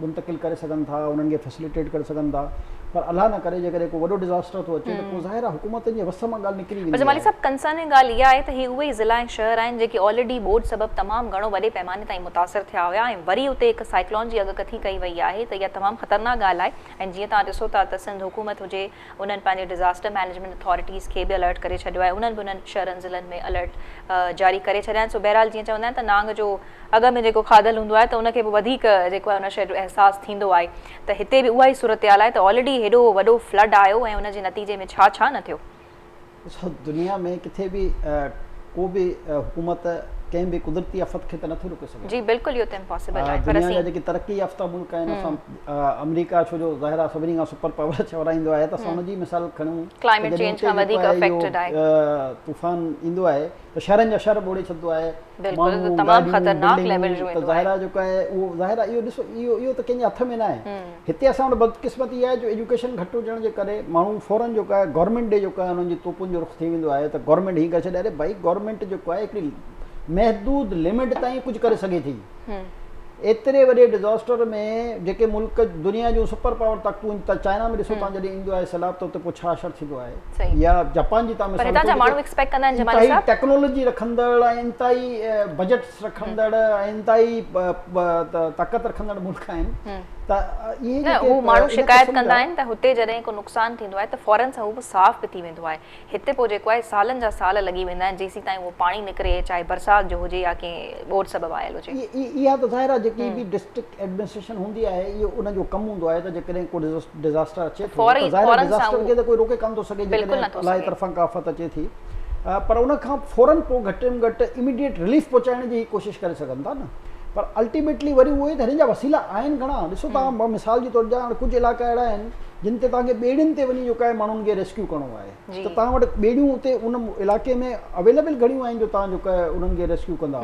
منتقل ڪري سگهن ٿا انهن کي فيسليٽيٽ ڪري سگهن ٿا پر الله نه ڪري جيڪڏهن ڪو وڏو ڊزاسٽر ٿو اچي ته پوء ظاهر آهي حڪومتن جي وس مان ڳالهه نڪري ويندي آهي. پر جمالي صاحب ڪنسرننگ ڳالهه اها آهي ته هي اهي ئي ضلعا ۽ شهر آهن جيڪي آلريڊي ٻوڏ سبب تمام گهڻو وڏي پئماني تائين متاثر ٿيا هيا ۽ وري اتي هڪ سائيڪلون جي اڳڪٿي ڪئي وئي آهي ته اها تمام خطرناڪ ڳالهه آهي ۽ جيئن توهان ڏسو ٿا ته سنڌ حڪومت هجي انهن پنهنجي ڊزاسٽر مئنيجمينٽ اٿارٽيز کي به الرٽ ڪري ڇڏيو آهي انهن به انهن شهرن ضلعن ۾ الرٽ جاري ڪري ڇڏيا آهن سو بهرحال جيئن چوندا آهن ته نانگ جو اڳ ۾ جيڪو کاڌل هوندو آهي ته ان کي به وڌيڪ جيڪو آهي ان شيء جو احساس ٿيندو آهي ته هتي به اها ئي صورتحال آهي ته آلريڊي هيڏو وڏو فلڊ آيو ۽ ان جي نتيجي ۾ ڇا ڇا نه ٿيو. ڏسو دنيا ۾ ڪٿي به ڪو به حڪومت ڪنهن به قدرتي آفت کي ته نٿي روڪي سگهي. جي بلڪل اهو ته امپاسبل آهي پر دنيا جا جيڪي ترقي يافته ملڪ آهن اسان آمريڪا ڇو جو ظاهر آهي سڀني کان سپر پاور چورائيندو آهي ته اسان ان جي مثال کڻون ڪلائميٽ چينج کان وڌيڪ افيڪٽيڊ آهي طوفان ايندو آهي ته شهرن جا شهر ٻوڙي ڇڏندو آهي بلڪل تمام خطرناڪ ليول جو ايندو آهي ته ظاهر آهي جيڪو آهي اهو ظاهر آهي اهو ڏسو اهو اهو ته ڪنهن جي هٿ ۾ نه آهي هتي اسان وٽ بدقسمتي اها آهي جو ايجوڪيشن گهٽ هجڻ جي ڪري ماڻهو فورن جيڪو آهي گورنمينٽ ڏي جيڪو آهي انهن جي توپن جو رخ ٿي ويندو آهي ته گورنمينٽ هيئن ڪري ڇڏي اري ڀائي گورنمينٽ جيڪو آهي هڪڙي محدود لمٽ تائين ڪجهه ڪري سگهي ٿي ايتري وڏي ڊزاسٽر ۾ جيڪي ملڪ دنيا جون سپر پاور طاقتون آهن چائنا ۾ ڏسو توهان جڏهن ايندو آهي سيلاب ته اتي پوء ڇا حشر ٿيندو آهي يا جاپان جي توهان مثال انتهائي ٽيڪنالاجي رکندڙ ۽ انتهائي بجيٽس رکندڙ ۽ انتهائي طاقت رکندڙ ملڪ آهن ته اهي نه هو ماڻهو شڪايت ڪندا آهن ته هتي جڏهن ڪو نقصان ٿيندو آهي ته فورن سان هو صاف به ٿي ويندو آهي هتي پوء جيڪو آهي سالن جا سال لڳي ويندا آهن جيسين تائين اهو پاڻي نڪري چاهي برسات جو هجي يا ڪنهن ٻوڏ سبب آيل هجي. اها ته ظاهر آهي جيڪي به ڊسٽرڪٽ ايڊمنسٽريشن هوندي آهي اهو ان جو ڪم هوندو آهي ته جيڪڏهن ڪو ڊزاسٽر اچي ٿو ته ظاهر آهي ڊزاسٽر کي ته ڪوئي روڪي ڪونه ٿو سگهي جيڪڏهن الله جي طرفان ڪا آفت اچي ٿي پر ان کان فورن پوء گهٽ ۾ گهٽ اميڊيٽ رليف پهچائڻ جي ڪوشش ڪري سگهن ٿا نه پر الٽيميٽلي وري اهو ئي ته هنن جا وسيلا آهن گهڻا ڏسو توهان مثال جي طور ڏيان ڪجهه علائقا اهڙا آهن جن تي توهان کي ٻيڙين تي وڃي جيڪو آهي ماڻهن کي ريسڪيو ڪرڻو آهي ته توهان وٽ ٻيڙيون اتي ان علائقي ۾ اويليبل گهڻيون آهن جو توهان جيڪو آهي انهن کي ريسڪيو ڪندا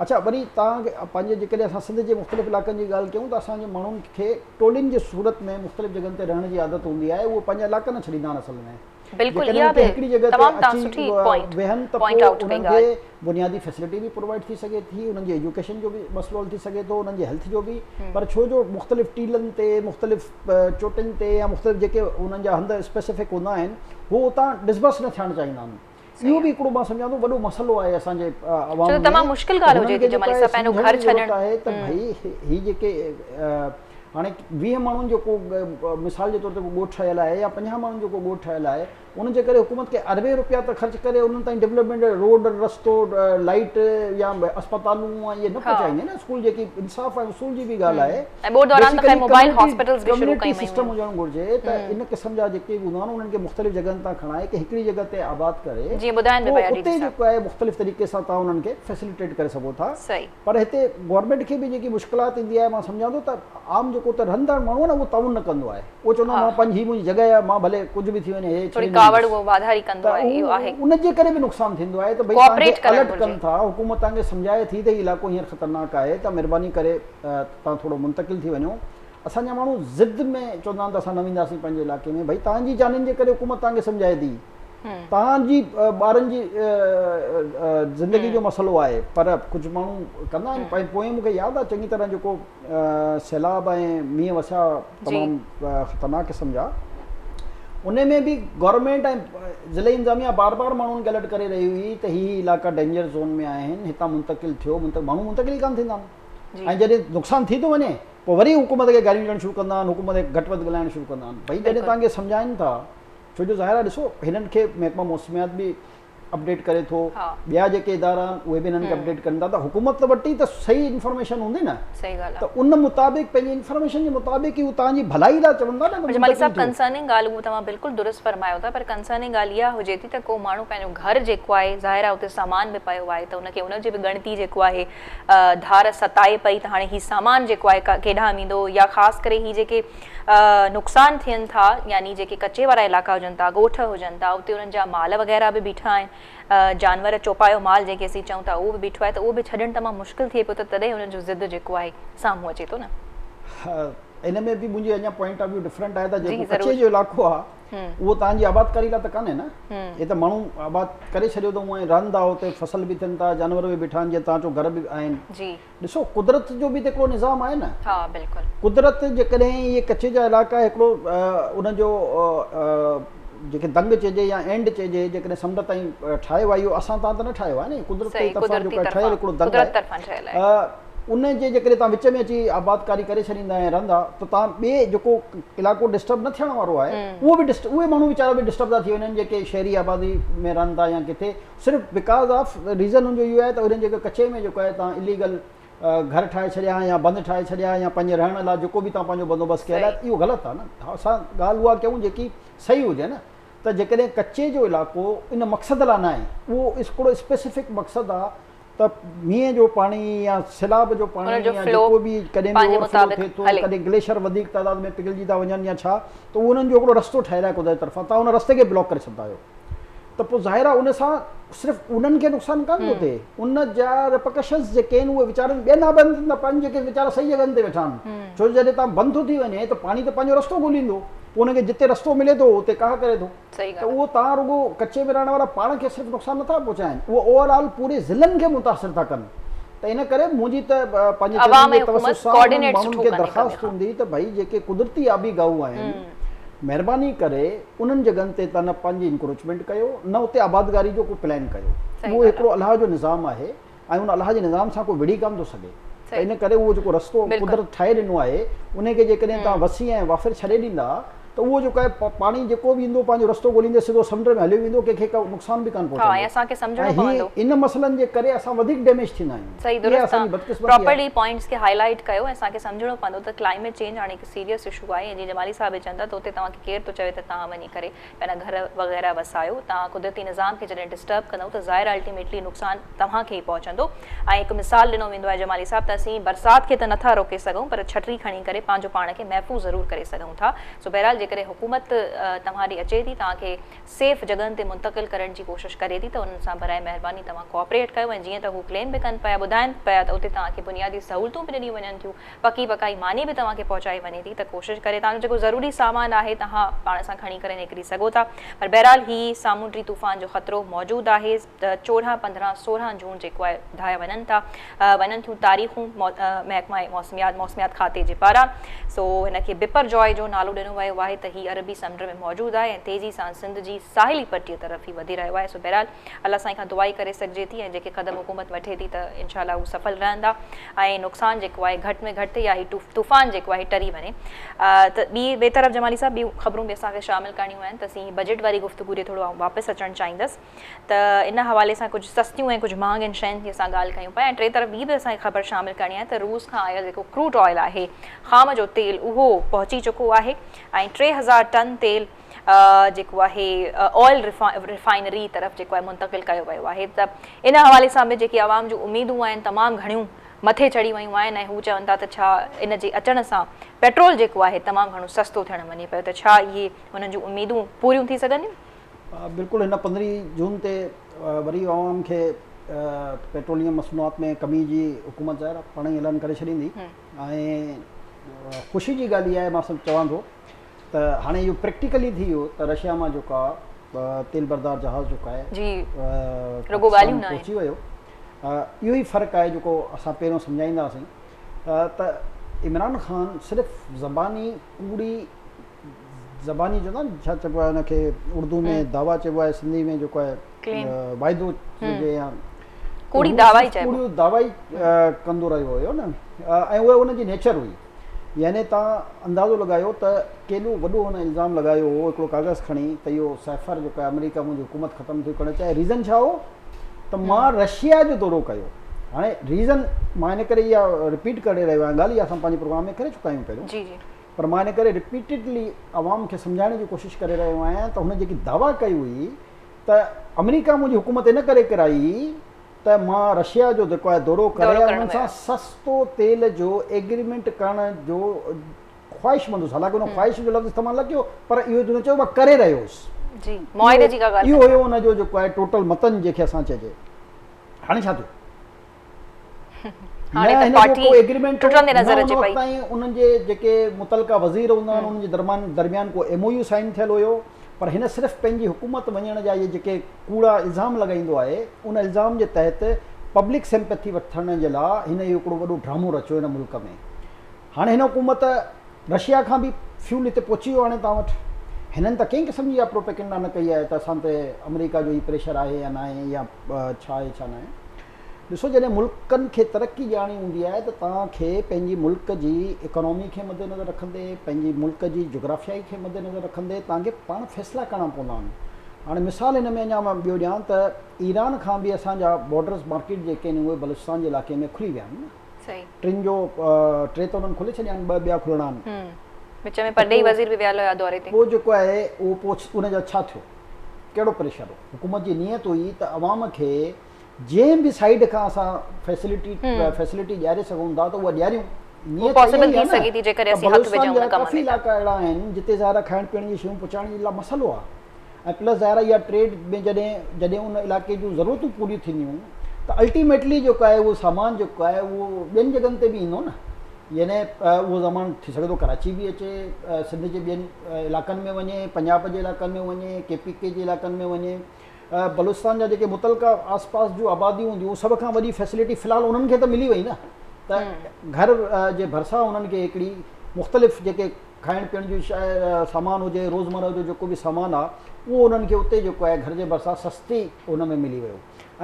اڇا وري توهان کي پنهنجي جيڪڏهن اسان سنڌ جي مختلف علائقن جي ڳالهه ڪيون ته اسان جي ماڻهن کي ٽولين جي صورت ۾ مختلف جڳهن تي رهڻ جي عادت هوندي آهي اهي پنهنجا علائقا نه ڇڏيندا آهن اصل ۾ بلڪل اها به هڪڙي جڳهه تمام تمام سٺي پوائنٽ ويهن ته پوء انهن کي بنيادي فيسلٽي به پرووائيڊ ٿي سگهي ٿي انهن جي ايجوڪيشن جو به مسئلو حل ٿي سگهي ٿو انهن جي هيلٿ جو به پر ڇو جو مختلف ٽيلن تي مختلف چوٽين تي يا مختلف جيڪي انهن جا هنڌ اسپيسفڪ هوندا آهن هو اتان ڊسبرس نه ٿيڻ چاهيندا آهن اهو به هڪڙو مان سمجهان ٿو وڏو مسئلو آهي اسان جي عوام ۾ تمام مشڪل ڳالهه هجي ٿي جمالي صاحب پنهنجو گهر ڇڏڻ آهي ته ڀئي هي جيڪي هاڻي 20 ماڻهن جو ڪو مثال جي طور تي ڪو ڳوٺ ٺهيل آهي يا 50 ماڻهن جو ڪو ڳوٺ ٺهيل آهي ان جي ڪري حڪومت کي اربين روپيا ته خرچ ڪري انهن تائين ڊولپمينٽ روڊ رستو لائيٽ يا اسپتالون اهي نه پهچائيندي نه اسڪول جيڪي انصاف ۽ اصول جي به ڳالهه آهي ۽ ٻوڏ دوران ته خير موبائل هاسپيٽلز به شروع ڪيون ويون سسٽم هجڻ گهرجي ته ان قسم جا جيڪي به هوندا آهن انهن کي مختلف جڳهن تان کڻائي ڪنهن هڪڙي جڳهه تي آباد ڪري جيئن ٻڌائن به پيا اتي جيڪو آهي مختلف طريقي سان توهان انهن کي فيسليٽيٽ ڪري سگهو ٿا پر هتي گورنمينٽ کي به جيڪي مشڪلات ايندي آهي مان سمجهان ٿو ته عام جيڪو اتي رهندڙ ماڻهو آهي نه اهو تعاون نه ڪندو آهي اهو چوندو آهي مان پنهنجي هي منهنجي جڳهه آهي مان ڀلي ڪجهه به ٿي وڃي هي ٿوري ڪاوڙ اهو واڌاري ڪندو آهي اهو آهي ان جي ڪري به نقصان ٿيندو آهي ته ڀئي توهان کي الرٽ ڪن ٿا حڪومت توهان کي سمجهائي ٿي ته هي علائقو هينئر خطرناڪ آهي ته مهرباني ڪري توهان ٿورو منتقل ٿي وڃو اسان جا ماڻهو ضد ۾ چوندا آهن ته اسان نه وينداسين پنهنجي علائقي ۾ ڀئي توهان جي جانين جي ڪري حڪومت توهان کي سمجهائي ٿي توهان جي ٻارن جي زندگي جو مسئلو آهي پر ڪجهه ماڻهو ڪندا آهن ۽ پوئين مون کي ياد آهي چڱي طرح جيڪو سيلاب ۽ مينهن وسيا تمام خطرناڪ قسم جا ان ۾ به گورنمينٽ ۽ ضلعي انتظاميا بار بار ماڻهن کي الرٽ ڪري رهي هئي ته هي علائقا ڊينجر زون ۾ آهن هتان منتقل ٿيو ماڻهو منتقل ئي ڪانه ٿيندا آهن ۽ جڏهن نقصان ٿي ٿو وڃي پوء وري حڪومت کي گاريون ڏيڻ شروع ڪندا آهن حڪومت کي گهٽ وڌ ڳالهائڻ شروع ڪندا آهن ڀئي جڏهن توهان کي سمجهائن ٿا ڇو جو ظاهر آهي ڏسو هنن کي محڪمه موسميات به اپڊيٽ ڪري ٿو ٻيا جيڪي ادارا آهن اهي به انهن کي اپڊيٽ ڪن ٿا ته حڪومت وٽ ئي ته صحيح انفارميشن هوندي نه ته ان مطابق پنهنجي انفارميشن جي مطابق ئي هو توهان جي ڀلائي لاء چوندا نه. جمالي صاحب ڪنسرننگ ڳالهه اهو توهان بلڪل درست فرمايو ٿا پر ڪنسرننگ ڳالهه اها هجي ٿي ته ڪو ماڻهو پنهنجو گهر جيڪو آهي ظاهر آهي اتي سامان به پيو آهي ته ان کي ان جي به ڳڻتي جيڪو آهي ڌار ستائي پئي ته هاڻي هي سامان جيڪو آهي ڪيڏانهن ويندو يا خاص ڪري هي جيڪي نقصان ٿين ٿا يعني جيڪي ڪچي وارا علائقا هجن ٿا ڳوٺ هجن ٿا اتي انهن جا مال وغيره به بيٺا آهن جانور چوپايو مال جنهن کي اسين چئون ٿا اهو به بيٺو آهي ته اهو به ڇڏڻ تمام مشڪل ٿئي پيو ته تڏهن انهن جو ضد جيڪو آهي سامهون اچي ٿو نه. ان ۾ به منهنجي اڃا پوائنٽ آف ويو ڊفرنٽ آهي ته جيڪو ڪچي جو علائقو آهي اهو توهان جي آبادڪاري لاء ته ڪانهي نه هي ته ماڻهو آباد ڪري ڇڏيو اٿئون ۽ رهن ٿا اتي فصل به ٿين ٿا جانور به بيٺا آهن جيئن توهان چئو گهر به آهن ڏسو قدرت جو به ته هڪڙو نظام آهي نه. ها بلڪل. قدرت جيڪڏهن اهي ڪچي جا علائقا هڪڙو ان جو جيڪي دنگ چئجي يا اينڊ چئجي جيڪڏهن سمنڊ تائين ٺاهيو آهي اهو اسان تان ته نه ٺاهيو آهي نه قدرت جي طرفان جيڪو ٺهيل هڪڙو دنگ آهي ان جي جيڪڏهن تان وچ ۾ اچي آبادڪاري ڪري ڇڏيندا ۽ رهندا ته تان ٻئي جيڪو علائقو ڊسٽرب نه ٿيڻ وارو آهي اهو به ڊسٽرب اهي ماڻهو ويچارا به ڊسٽرب ٿا ٿي وڃن جيڪي شهري آبادي ۾ رهن ٿا يا ڪٿي صرف because of reason ان جو اهو آهي ته انهن جيڪو ڪچي ۾ جيڪو آهي تان اليگل گهر ٺاهي ڇڏيا يا بند ٺاهي ڇڏيا يا پنهنجي رهڻ لاء جيڪو به تان پنهنجو بندوبست ڪيل آهي اهو غلط آهي نه اسان ڳالهه اها ڪيون جيڪي صحيح هجي نه ته جيڪڏهن ڪچي جو علائقو ان مقصد لاء نه آهي اهو هڪڙو اسپيسفڪ مقصد آهي ته مينهن جو پاڻي يا سيلاب جو پاڻي يا جيڪو به ڪڏهن به اوور فلو ٿئي ٿو ڪڏهن گليشر وڌيڪ تعداد ۾ پگهلجي ٿا وڃن يا ڇا ته اهو انهن جو هڪڙو رستو ٺهيل آهي قدرت طرفان تان ان رستي کي بلاڪ ڪري ڇڏندا آهيو ته پوء ظاهر آهي ان سان صرف انهن کي نقصان ڪانه ٿو ٿئي ان جا ريپرڪشنز جيڪي آهن اهي ويچارن ٻين آبادين تي پون جيڪي ويچارا صحيح جڳهن تي ويٺا آهن ڇو جو جڏهن تان بند ٿو ٿي وڃي ته پاڻي ته پنهنجو رستو ڳوليندو پوء ان کي جتي رستو ملي ٿو اتي ڪاهه ڪري ٿو ته اهو تان رڳو ڪچي ۾ رهڻ وارا پاڻ کي صرف نقصان نٿا پهچائن اهو اوور آل پوري ضلعن کي متاثر ٿا ڪن ته ان ڪري منهنجي ته پنهنجي چينل جي توسط سان انهن ماڻهن کي درخواست هوندي ته ڀئي جيڪي قدرتي آبي گاهون آهن مهرباني ڪري انهن جڳهن تي ته نه پنهنجي انڪروچمينٽ ڪيو نه اتي آبادگاري جو ڪو پلان ڪيو اهو هڪڙو الله جو نظام آهي ۽ ان الله جي نظام سان ڪو وڙهي ڪانه ٿو سگهي ته ان ڪري اهو جيڪو رستو قدرت ٺاهي ڏنو آهي ان کي جيڪڏهن توهان وسيع ۽ وافر ڇڏي ڏيندا ته اهو جيڪو آهي پاڻي جيڪو به ايندو پنهنجو رستو ڳوليندي سڌو سمنڊ ۾ هليو ويندو ڪنهن کي ڪو نقصان به ڪانه پهچندو ۽ هي ان مسئلن جي ڪري اسان وڌيڪ ڊيميج ٿيندا آهيون صحيح درست آ پراپرلي پوائنٽس کي هائي لائيٽ ڪيو ۽ اسان کي سمجهڻو پوندو ته ڪلائميٽ چينج هاڻي هڪ سيريس اشو آهي ۽ جيئن جمالي صاحب به چون ٿا ته اتي توهان کي ڪير ٿو چوي ته توهان وڃي ڪري پنهنجا گهر وغيره وسايو، توهان قدرتي نظام کي جڏهن ڊسٽرب ڪندؤ ته ظاهر آهي الٽيميٽلي نقصان توهان کي ئي پهچندو ۽ هڪ مثال ڏنو ويندو آهي جمالي صاحب ته اسين برسات کي ته نٿا روڪي سگهون پر ڇٽري کڻي ڪري پنهنجو پاڻ کي محفوظ ضرور ڪري سگهون ٿا سو بهرحال جيڪڏهن حڪومت توهان ڏي اچي ٿي توهان کي سيف جڳهن تي منتقل ڪرڻ جي ڪوشش ڪري ٿي ته انهن سان برائي مهرباني توهان ڪوآپريٽ ڪيو ۽ جيئن ته هو ڪليم به ڪن پيا ٻڌائن پيا ته اتي توهان کي بنيادي سهولتون به ڏنيون وڃن ٿيون پڪي پڪائي ماني به توهان کي پهچائي وڃي ٿي ته ڪوشش ڪري توهان جو جيڪو ضروري سامان آهي توهان پاڻ سان کڻي ڪري نڪري سگهو ٿا پر بهرحال هي سامونڊي طوفان جو خطرو موجود آهي ته 14 15 16 جون جيڪو آهي ٻڌايا وڃن ٿا وڃن ٿيون تاريخون محڪمه موسميات موسميات کاتي جي پاران سو هن کي بپر جوائي جو نالو ڏنو ويو آهي ته هي عربي سمنڊ ۾ موجود آهي ۽ تيزي سان سنڌ جي ساحلي پٽي طرف هي وڌي رهيو آهي سو بهرحال الله سائين کان دعا ئي ڪري سگهجي ٿي ۽ جيڪي قدم حڪومت وٺي ٿي ته انشاء الله هو سڦل رهندا ۽ نقصان جيڪو آهي گهٽ ۾ گهٽ ٿئي يا هي طوفان جيڪو آهي ٽري وڃي ته ٻي ٻئي طرف جمالي صاحب ٻيون خبرون به اسان کي شامل ڪرڻيون آهن ته اسين بجيٽ واري گفتگو ڏي ٿورو آئون واپس اچڻ چاهيندس ته ان حوالي سان ڪجهه سستيون ۽ ڪجهه مهانگين شين جي اسان ڳالهه ڪيون پيا ۽ ٽي طرف ٻي به اسان کي خبر شامل ڪرڻي آهي ته روس کان آيل جيڪو ڪروڊ آئل آهي خام جو تيل اهو پهچي چڪو آهي ۽ 3000 ٽن تيل جيڪو آهي آئل ريفائنري طرف جيڪو آهي منتقل ڪيو ويو آهي ته ان حوالي سان به جيڪي عوام جون اميدون آهن تمام گهڻيون مٿي چڙهي ويون آهن ۽ هو چون ٿا ته ڇا ان جي اچڻ سان پيٽرول جيڪو آهي تمام گهڻو سستو ٿيڻ وڃي پيو ته ڇا اهي انهن جون اميدون پوريون ٿي سگهنديون؟ بلڪل هن 15 جون تي وري عوام کي پيٽروليم مصنوعات ۾ ڪمي جي حڪومت ظاهر آهي پاڻ ئي اعلان ڪري ڇڏيندي ۽ خوشي جي ڳالهه اها آهي مان سڀ چوان ٿو ته هاڻي اهو پريڪٽيڪلي ٿي ويو ته رشيا مان جيڪو آهي تيل بردار جهاز جيڪو آهي جي رڳو ڳالهيون نه آهن پهچي ويو. اهو ئي فرق آهي جيڪو اسان پهريون سمجهائيندا هئاسين ته عمران خان صرف زباني ڪوڙي زباني چوندا آهن ڇا چئبو آهي ان کي اردو ۾ دعويٰ چئبو آهي سنڌي ۾ جيڪو آهي واعدو چئجي يا ڪوڙي دعويٰ ئي چئبو ڪوڙي دعويٰ ئي ڪندو رهيو هيو نه ۽ اها ان جي نيچر هئي. يعني توهان اندازو لڳايو ته ڪيڏو وڏو هن الزام لڳايو هو هڪڙو ڪاغذ کڻي ته اهو سائفر جيڪو آهي آمريڪا منهنجي حڪومت ختم ٿي ڪرڻ چاهي ريزن ڇا هو ته مان رشيا جو دورو ڪيو هاڻي ريزن مان ان ڪري اها رپيٽ ڪري رهيو آهيان ڳالهه اها اسان پنهنجي پروگرام ۾ ڪري چڪا آهيون پهريون جي جي پر مان ان ڪري رپيٽيڊلي عوام کي سمجهائڻ جي ڪوشش ڪري رهيو آهيان ته هن جيڪي دعويٰ ڪئي هئي ته آمريڪا منهنجي حڪومت ان ڪري ڪرائي ته مان رشيا جو جيڪو آهي دورو ڪري انهن سان سستو تيل جو ايگريمينٽ ڪرڻ جو خواهشمند هوس حالانڪه ان خواهش جو لفظ استعمال نه ڪيو پر اهو هن چيو مان ڪري رهيو هوس جي معاهدي جي ڪا ڳالهه اهو هيو ان جو جيڪو آهي ٽوٽل متن جنهن کي اسان چئجي هاڻي ڇا ٿيو هاڻي ته پارٽي ٽٽندي نظر اچي پئي. تائين انهن جي جيڪي متعلقه وزير هوندا آهن انهن جي درمان درميان ڪو ايم او يو سائن ٿيل هيو پر هن صرف پنهنجي حڪومت وڃڻ جا اهي جيڪي ڪوڙا الزام لڳائيندو آهي ان الزام جي تحت پبلڪ سيمپٿي وٺڻ جي لاء هن اهو هڪڙو وڏو ڊرامو رچيو هن ملڪ ۾ هاڻي هن حڪومت رشيا کان به فيول هتي پهچي ويو هاڻي توهان وٽ هنن ته ڪنهن قسم جي اها پروپيگنڊا نه ڪئي آهي ته اسان تي آمريڪا جو هي پريشر آهي يا ناهي يا ڇا آهي ڇا ناهي ڏسو جڏهن ملڪن کي ترقي ڏيارڻي هوندي آهي ته توهان کي پنهنجي ملڪ جي اڪانومي کي مدنظر رکندي پنهنجي ملڪ جي جغرافيائي کي مدنظر رکندي توهان کي پاڻ فيصلا ڪرڻا پوندا آهن هاڻي مثال هن ۾ اڃا مان ٻيو ڏيان ته ايران کان به اسان جا بارڊرز مارڪيٽ جيڪي آهن اهي بلوچستان جي علائقي ۾ کلي ويا آهن نه ٽن جو ٽي ته انهن کولي ڇڏيا آهن ٻه ٻيا کلڻا آهن وچ ۾ پرڏيهي وزير به ويل هيا دوري تي پوء جيڪو آهي اهو پوء ان جا ڇا ٿيو ڪهڙو پريشر هو حڪومت جي نيت هئي ته عوام کي جنهن به سائيڊ کان اسان فيسلٽي فيسلٽي ڏياري سگهون ٿا ته اها ڏياريون نيت پاسيبل ٿي سگهي ٿي جيڪڏهن اسين هٿ وجهون ان ڪم ۾ ڪافي علائقا اهڙا آهن جتي ظاهر آهي کائڻ پيئڻ جي شيون پهچائڻ جي لاء مسئلو آهي ۽ پلس ظاهر آهي اها ٽريڊ ۾ جڏهن جڏهن ان علائقي جون ضرورتون پوريون ٿينديون ته الٽيميٽلي جيڪو آهي اهو سامان جيڪو آهي اهو ٻين جڳهن تي به ايندو نه يعني اهو سامان ٿي سگهي ٿو ڪراچي به اچي سنڌ جي ٻين علائقن ۾ وڃي پنجاب جي علائقن ۾ وڃي ڪي پي ڪي جي علائقن ۾ وڃي بلوچستان جا جيڪي متعلقه آس پاس جون آباديون هونديون سڀ کان وڏي فيسلٽي في الحال انهن کي ته ملي وئي نه ته گهر جي ڀرسان انهن کي هڪڙي مختلف جيڪي کائڻ پيئڻ جون شيء سامان هجي روزمره جو جيڪو به سامان آهي اهو انهن کي اتي جيڪو آهي گهر جي ڀرسان سستي ان ۾ ملي ويو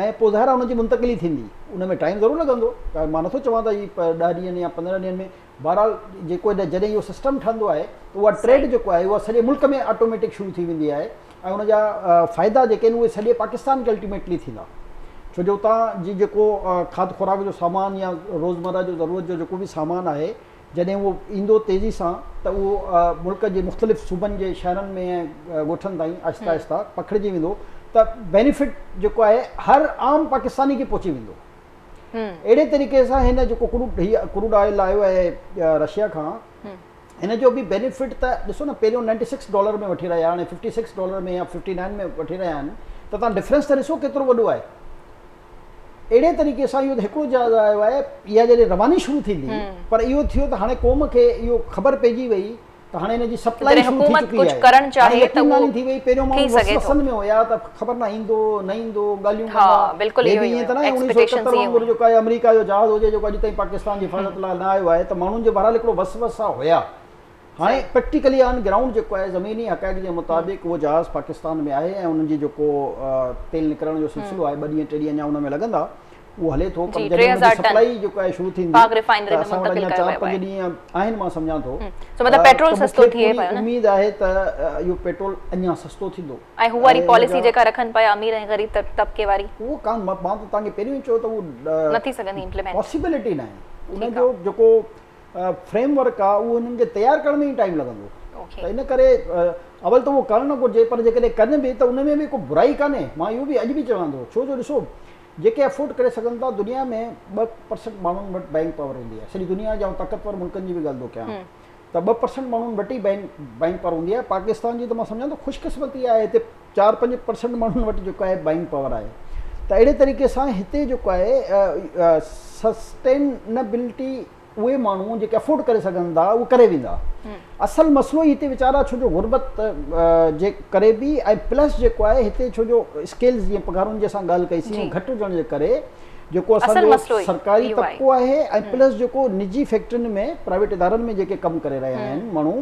۽ پوء ظاهر آهي ان جي منتقلي ٿيندي ان ۾ ٽائيم ضرور لڳندو مان نٿو چوان ته هي 10 ڏينهن يا 15 ڏينهن ۾ بهرحال جيڪو جڏهن اهو سسٽم ٺهندو آهي ته اها ٽريڊ جيڪو آهي اها سڄي ملڪ ۾ آٽوميٽڪ شروع ٿي ويندي آهي ۽ ان جا فائدا جيڪي آهن اهي سڄي پاڪستان کي الٽيميٽلي ٿيندا ڇو جو اتان جي جيڪو کاڌ خوراڪ جو سامان يا روزمره جو ضرورت جو جيڪو به سامان آهي جڏهن اهو ايندو تيزي سان ته اهو ملڪ جي مختلف صوبن جي شهرن ۾ ۽ ڳوٺن تائين آهستي آهستي پکڙجي ويندو ته بينيفٽ جيڪو آهي هر عام پاڪستاني کي پهچي ويندو اهڙي طريقي سان هن جيڪو ڪروڊ هي ڪروڊ آئل آيو آهي رشيا کان هن جو به بينيفٽ ته ڏسو نه پهريون 96 ڊالر ۾ وٺي رهيا هاڻي 56 ڊالر ۾ يا 59 ۾ وٺي رهيا آهن ته تان ڊفرنس ته ڏسو ڪيترو وڏو آهي اهڙي طريقي سان اهو هڪڙو جهاز آيو آهي اها جڏهن رواني شروع ٿيندي پر اهو ٿيو ته هاڻي قوم کي اهو خبر پئجي وئي ته هاڻي هن جي سپلائي شروع ٿي چڪي آهي ڪرڻ چاهي ته اهو ٿي وئي پهريون ماڻهو وسوسن ۾ هيا ته خبر نه ايندو نه ايندو ڳالهيون ڪندا بلڪل اهو ئي ته نه 1971 وانگر جيڪو آهي آمريڪا جو جهاز هجي جيڪو اڄ تائين پاڪستان جي حفاظت لاء نه آيو آهي ته ماڻهن جي بهرحال هڪڙو وسوسا هيا هاڻي پريڪٽيڪلي آن گرائونڊ جيڪو آهي زميني حقائق جي مطابق اهو جهاز پاڪستان ۾ آهي ۽ انهن جي جيڪو تيل نڪرڻ جو سلسلو آهي ٻه ڏينهن ٽي ڏينهن اڃا ان ۾ لڳندا اهو هلي ٿو پر جڏهن ان جي سپلائي جيڪو آهي شروع ٿيندي ته اسان وٽ اڃا 4 5 ڏينهن آهن مان سمجهان ٿو سو مطلب پيٽرول سستو ٿئي پيو نه اميد آهي ته اهو پيٽرول اڃا سستو ٿيندو ۽ هو واري پاليسي جيڪا رکن پيا امير ۽ غريب طبقي واري اهو ڪان مان ته توهان کي پهريون ئي چيو ته اهو نه ٿي سگهندي امپليمينٽ پاسيبلٽي نه آهي ان جو جيڪو فريم ورڪ آهي اهو انهن کي تيار ڪرڻ ۾ ئي ٽائيم لڳندو ته ان ڪري اول ته اهو ڪرڻ نه گهرجي پر جيڪڏهن ڪن به ته ان ۾ به ڪو برائي ڪانهي مان اهو به اڄ به چوان ٿو ڇو جو ڏسو جيڪي افورڊ ڪري سگهن ٿا دنيا ۾ 2% ماڻهن وٽ بائنگ پاور هوندي آهي سڄي دنيا جا طاقتور ملڪن جي به ڳالهه ٿو ڪيان ته 2% ماڻهن وٽ ئي بائنگ پاور هوندي آهي پاڪستان جي ته مان سمجهان ٿو خوش قسمتي آهي هتي 4 5% ماڻهن وٽ جيڪو آهي بائنگ پاور آهي ته اهڙي طريقي سان هتي جيڪو آهي سسٽينبلٽي اهي ماڻهو جيڪي افورڊ ڪري سگهن ٿا اهي ڪري ويندا اصل مسئلو ئي هتي ويچارا ڇو جو غربت جي ڪري به ۽ پلس جيڪو آهي هتي ڇو جو اسڪيلز جيئن پگهارن جي اسان ڳالهه ڪئي سين گهٽ هجڻ جي ڪري جيڪو اسان جو سرڪاري طبقو آهي ۽ پلس جيڪو نجي فيڪٽرين ۾ پرائيويٽ ادارن ۾ جيڪي ڪم ڪري رهيا آهن ماڻهو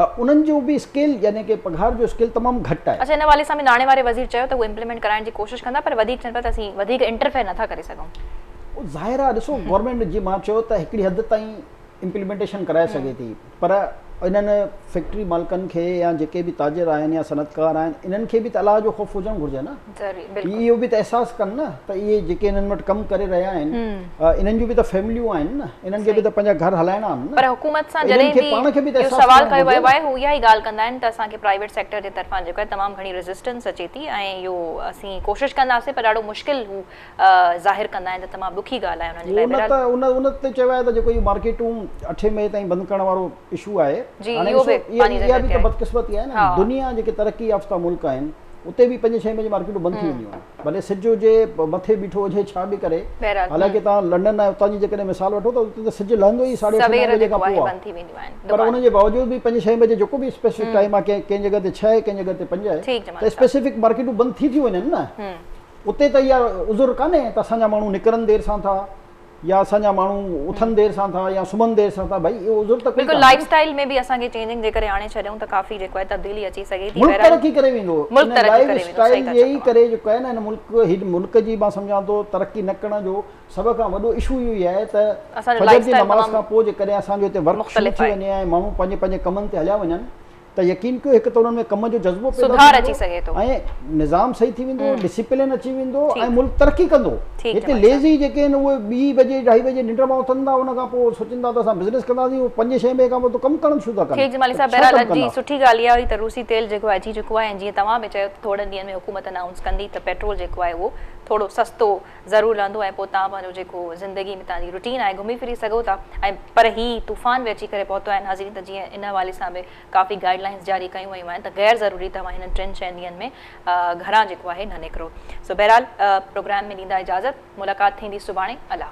انهن جو به اسڪيل يعني ڪي پگهار جو اسڪيل تمام گهٽ آهي. اڇا ان حوالي سان به ناڻي واري وزير چيو ته هو امپليمينٽ ڪرائڻ جي ڪوشش ڪندا پر وڌيڪ چون پيا ته اسين وڌيڪ انٽرفيئر نٿا ڪري سگهون. ظاهر آهي ڏسو گورنمينٽ جي مان چيو ته هڪڙي حد تائين امپليمينٽيشن ڪرائي سگهي ٿي پر انهن فيڪٽري مالڪن کي يا جيڪي به تاجر آهن يا صنعتڪار آهن انهن کي به ته الله جو خوف هجڻ گهرجي نه، اهو به ته احساس ڪن نه ته اهي جيڪي انهن وٽ ڪم ڪري رهيا آهن انهن جون به ته فيمليون آهن نه، انهن کي به ته پنهنجا گهر هلائڻا آهن نه. پر حڪومت سان جڏهن به اهو سوال ڪيو ويو آهي هو اها ئي ڳالهه ڪندا آهن ته اسان کي پرائيويٽ سيڪٽر جي طرفان جيڪو آهي تمام گهڻي ريزسٽنس اچي ٿي ۽ اهو اسين ڪوشش ڪنداسين پر ڏاڍو مشڪل هو ظاهر ڪندا آهن ته تمام ڏکي ڳالهه آهي انهن جي لاء. ان ته ان تي چيو آهي ته جيڪو اهي مارڪيٽون اٺين بجي تائين بند ڪرڻ وارو اشو آهي هاڻي ڏسو اها به ته بدقسمتي آهي نه دنيا جيڪي ترقي يافته ملڪ آهن اتي به پنجين ڇهين بجي مارڪيٽون بند ٿي وينديون آهن ڀلي سج هجي مٿي بيٺو هجي ڇا به ڪري حالانڪه توهان لنڊن ۽ اتان جي جيڪڏهن مثال وٺو ته اتي ته سج لهندو ئي ساڍي اٺين نائين بجي کان پوء آهي پر ان جي باوجود به پنجين ڇهين بجي جيڪو به اسپيسفڪ ٽائيم آهي ڪنهن جڳهه تي ڇهه آهي ڪنهن جڳهه تي پنج آهي ته اسپيسفڪ مارڪيٽون بند ٿي ٿيون وڃن نه اتي ته اها عذر ڪانهي ته اسان جا ماڻهو نڪرن دير سان ٿا يا اسان جا ماڻهو اٿن دير سان ٿا يا سمهن دير سان ٿا، ڀائي اهو عذر ته ڪوئي بلڪل لائف اسٽائيل ۾ به اسان کي چينجنگ جيڪڏهن آڻي ڇڏيون ته ڪافي جيڪو آهي تبديلي اچي سگهي ٿي. ملڪ ترقي ڪري ويندو. ملڪ ترقي ڪري ويندو صحيح ٿا چئو. جي ڪري جيڪو آهي نه هن ملڪ هن ملڪ جي مان سمجهان ٿو ترقي نه ڪرڻ جو سڀ کان وڏو اشو اهو ئي آهي ته فجر جي نماز کان پوء جيڪڏهن اسان جو هتي ورڪ شروع ٿي وڃي ۽ ماڻهو پنهنجي پنهنجي ڪمن تي هليا وڃن ته يقين ڪيو هڪ ته انهن ۾ ڪم جو جذبو پيدا ٿيندو ۽ نظام صحيح ٿي ويندو، ڊسيپلين اچي ويندو ۽ ملڪ ترقي ڪندو. هتي ليزي جيڪي آهن اهي ٻي بجي ڍائي بجي ننڊ مان اٿن ٿا ان کان پوء سوچين ٿا ته اسان بزنس ڪنداسين اهي پنجين ڇهين بجي کان پوء ته ڪم ڪرڻ شروع ٿا ڪن. ٺيڪ جمالي صاحب بهرحال اڄ جي سٺي ڳالهه اها هئي ته روسي تيل جيڪو آهي اچي چڪو آهي ۽ جيئن توهان به چيو ته ٿورن ڏينهن ۾ حڪومت انائونس ڪندي ته پيٽرول جيڪو آهي اهو ٿورو سستو ضرور لهندو ۽ پوء توهان پنهنجو جيڪو زندگي ۾ توهان جي روٽين آهي گهمي ڦري سگهو ٿا ۽ پر هي طوفان به اچي ڪري پهتو آهي ناظرين ته جيئن ان حوالي سان به ڪافي گائيڊ لائنز جاري ڪيون ويون آهن ته غير ضروري توهان هنن ٽن چئن ڏينهن ۾ گهران جيڪو آهي نه نڪرو سو بهرحال پروگرام ۾ ڏيندا اجازت ملاقات ٿيندي سڀاڻي الله.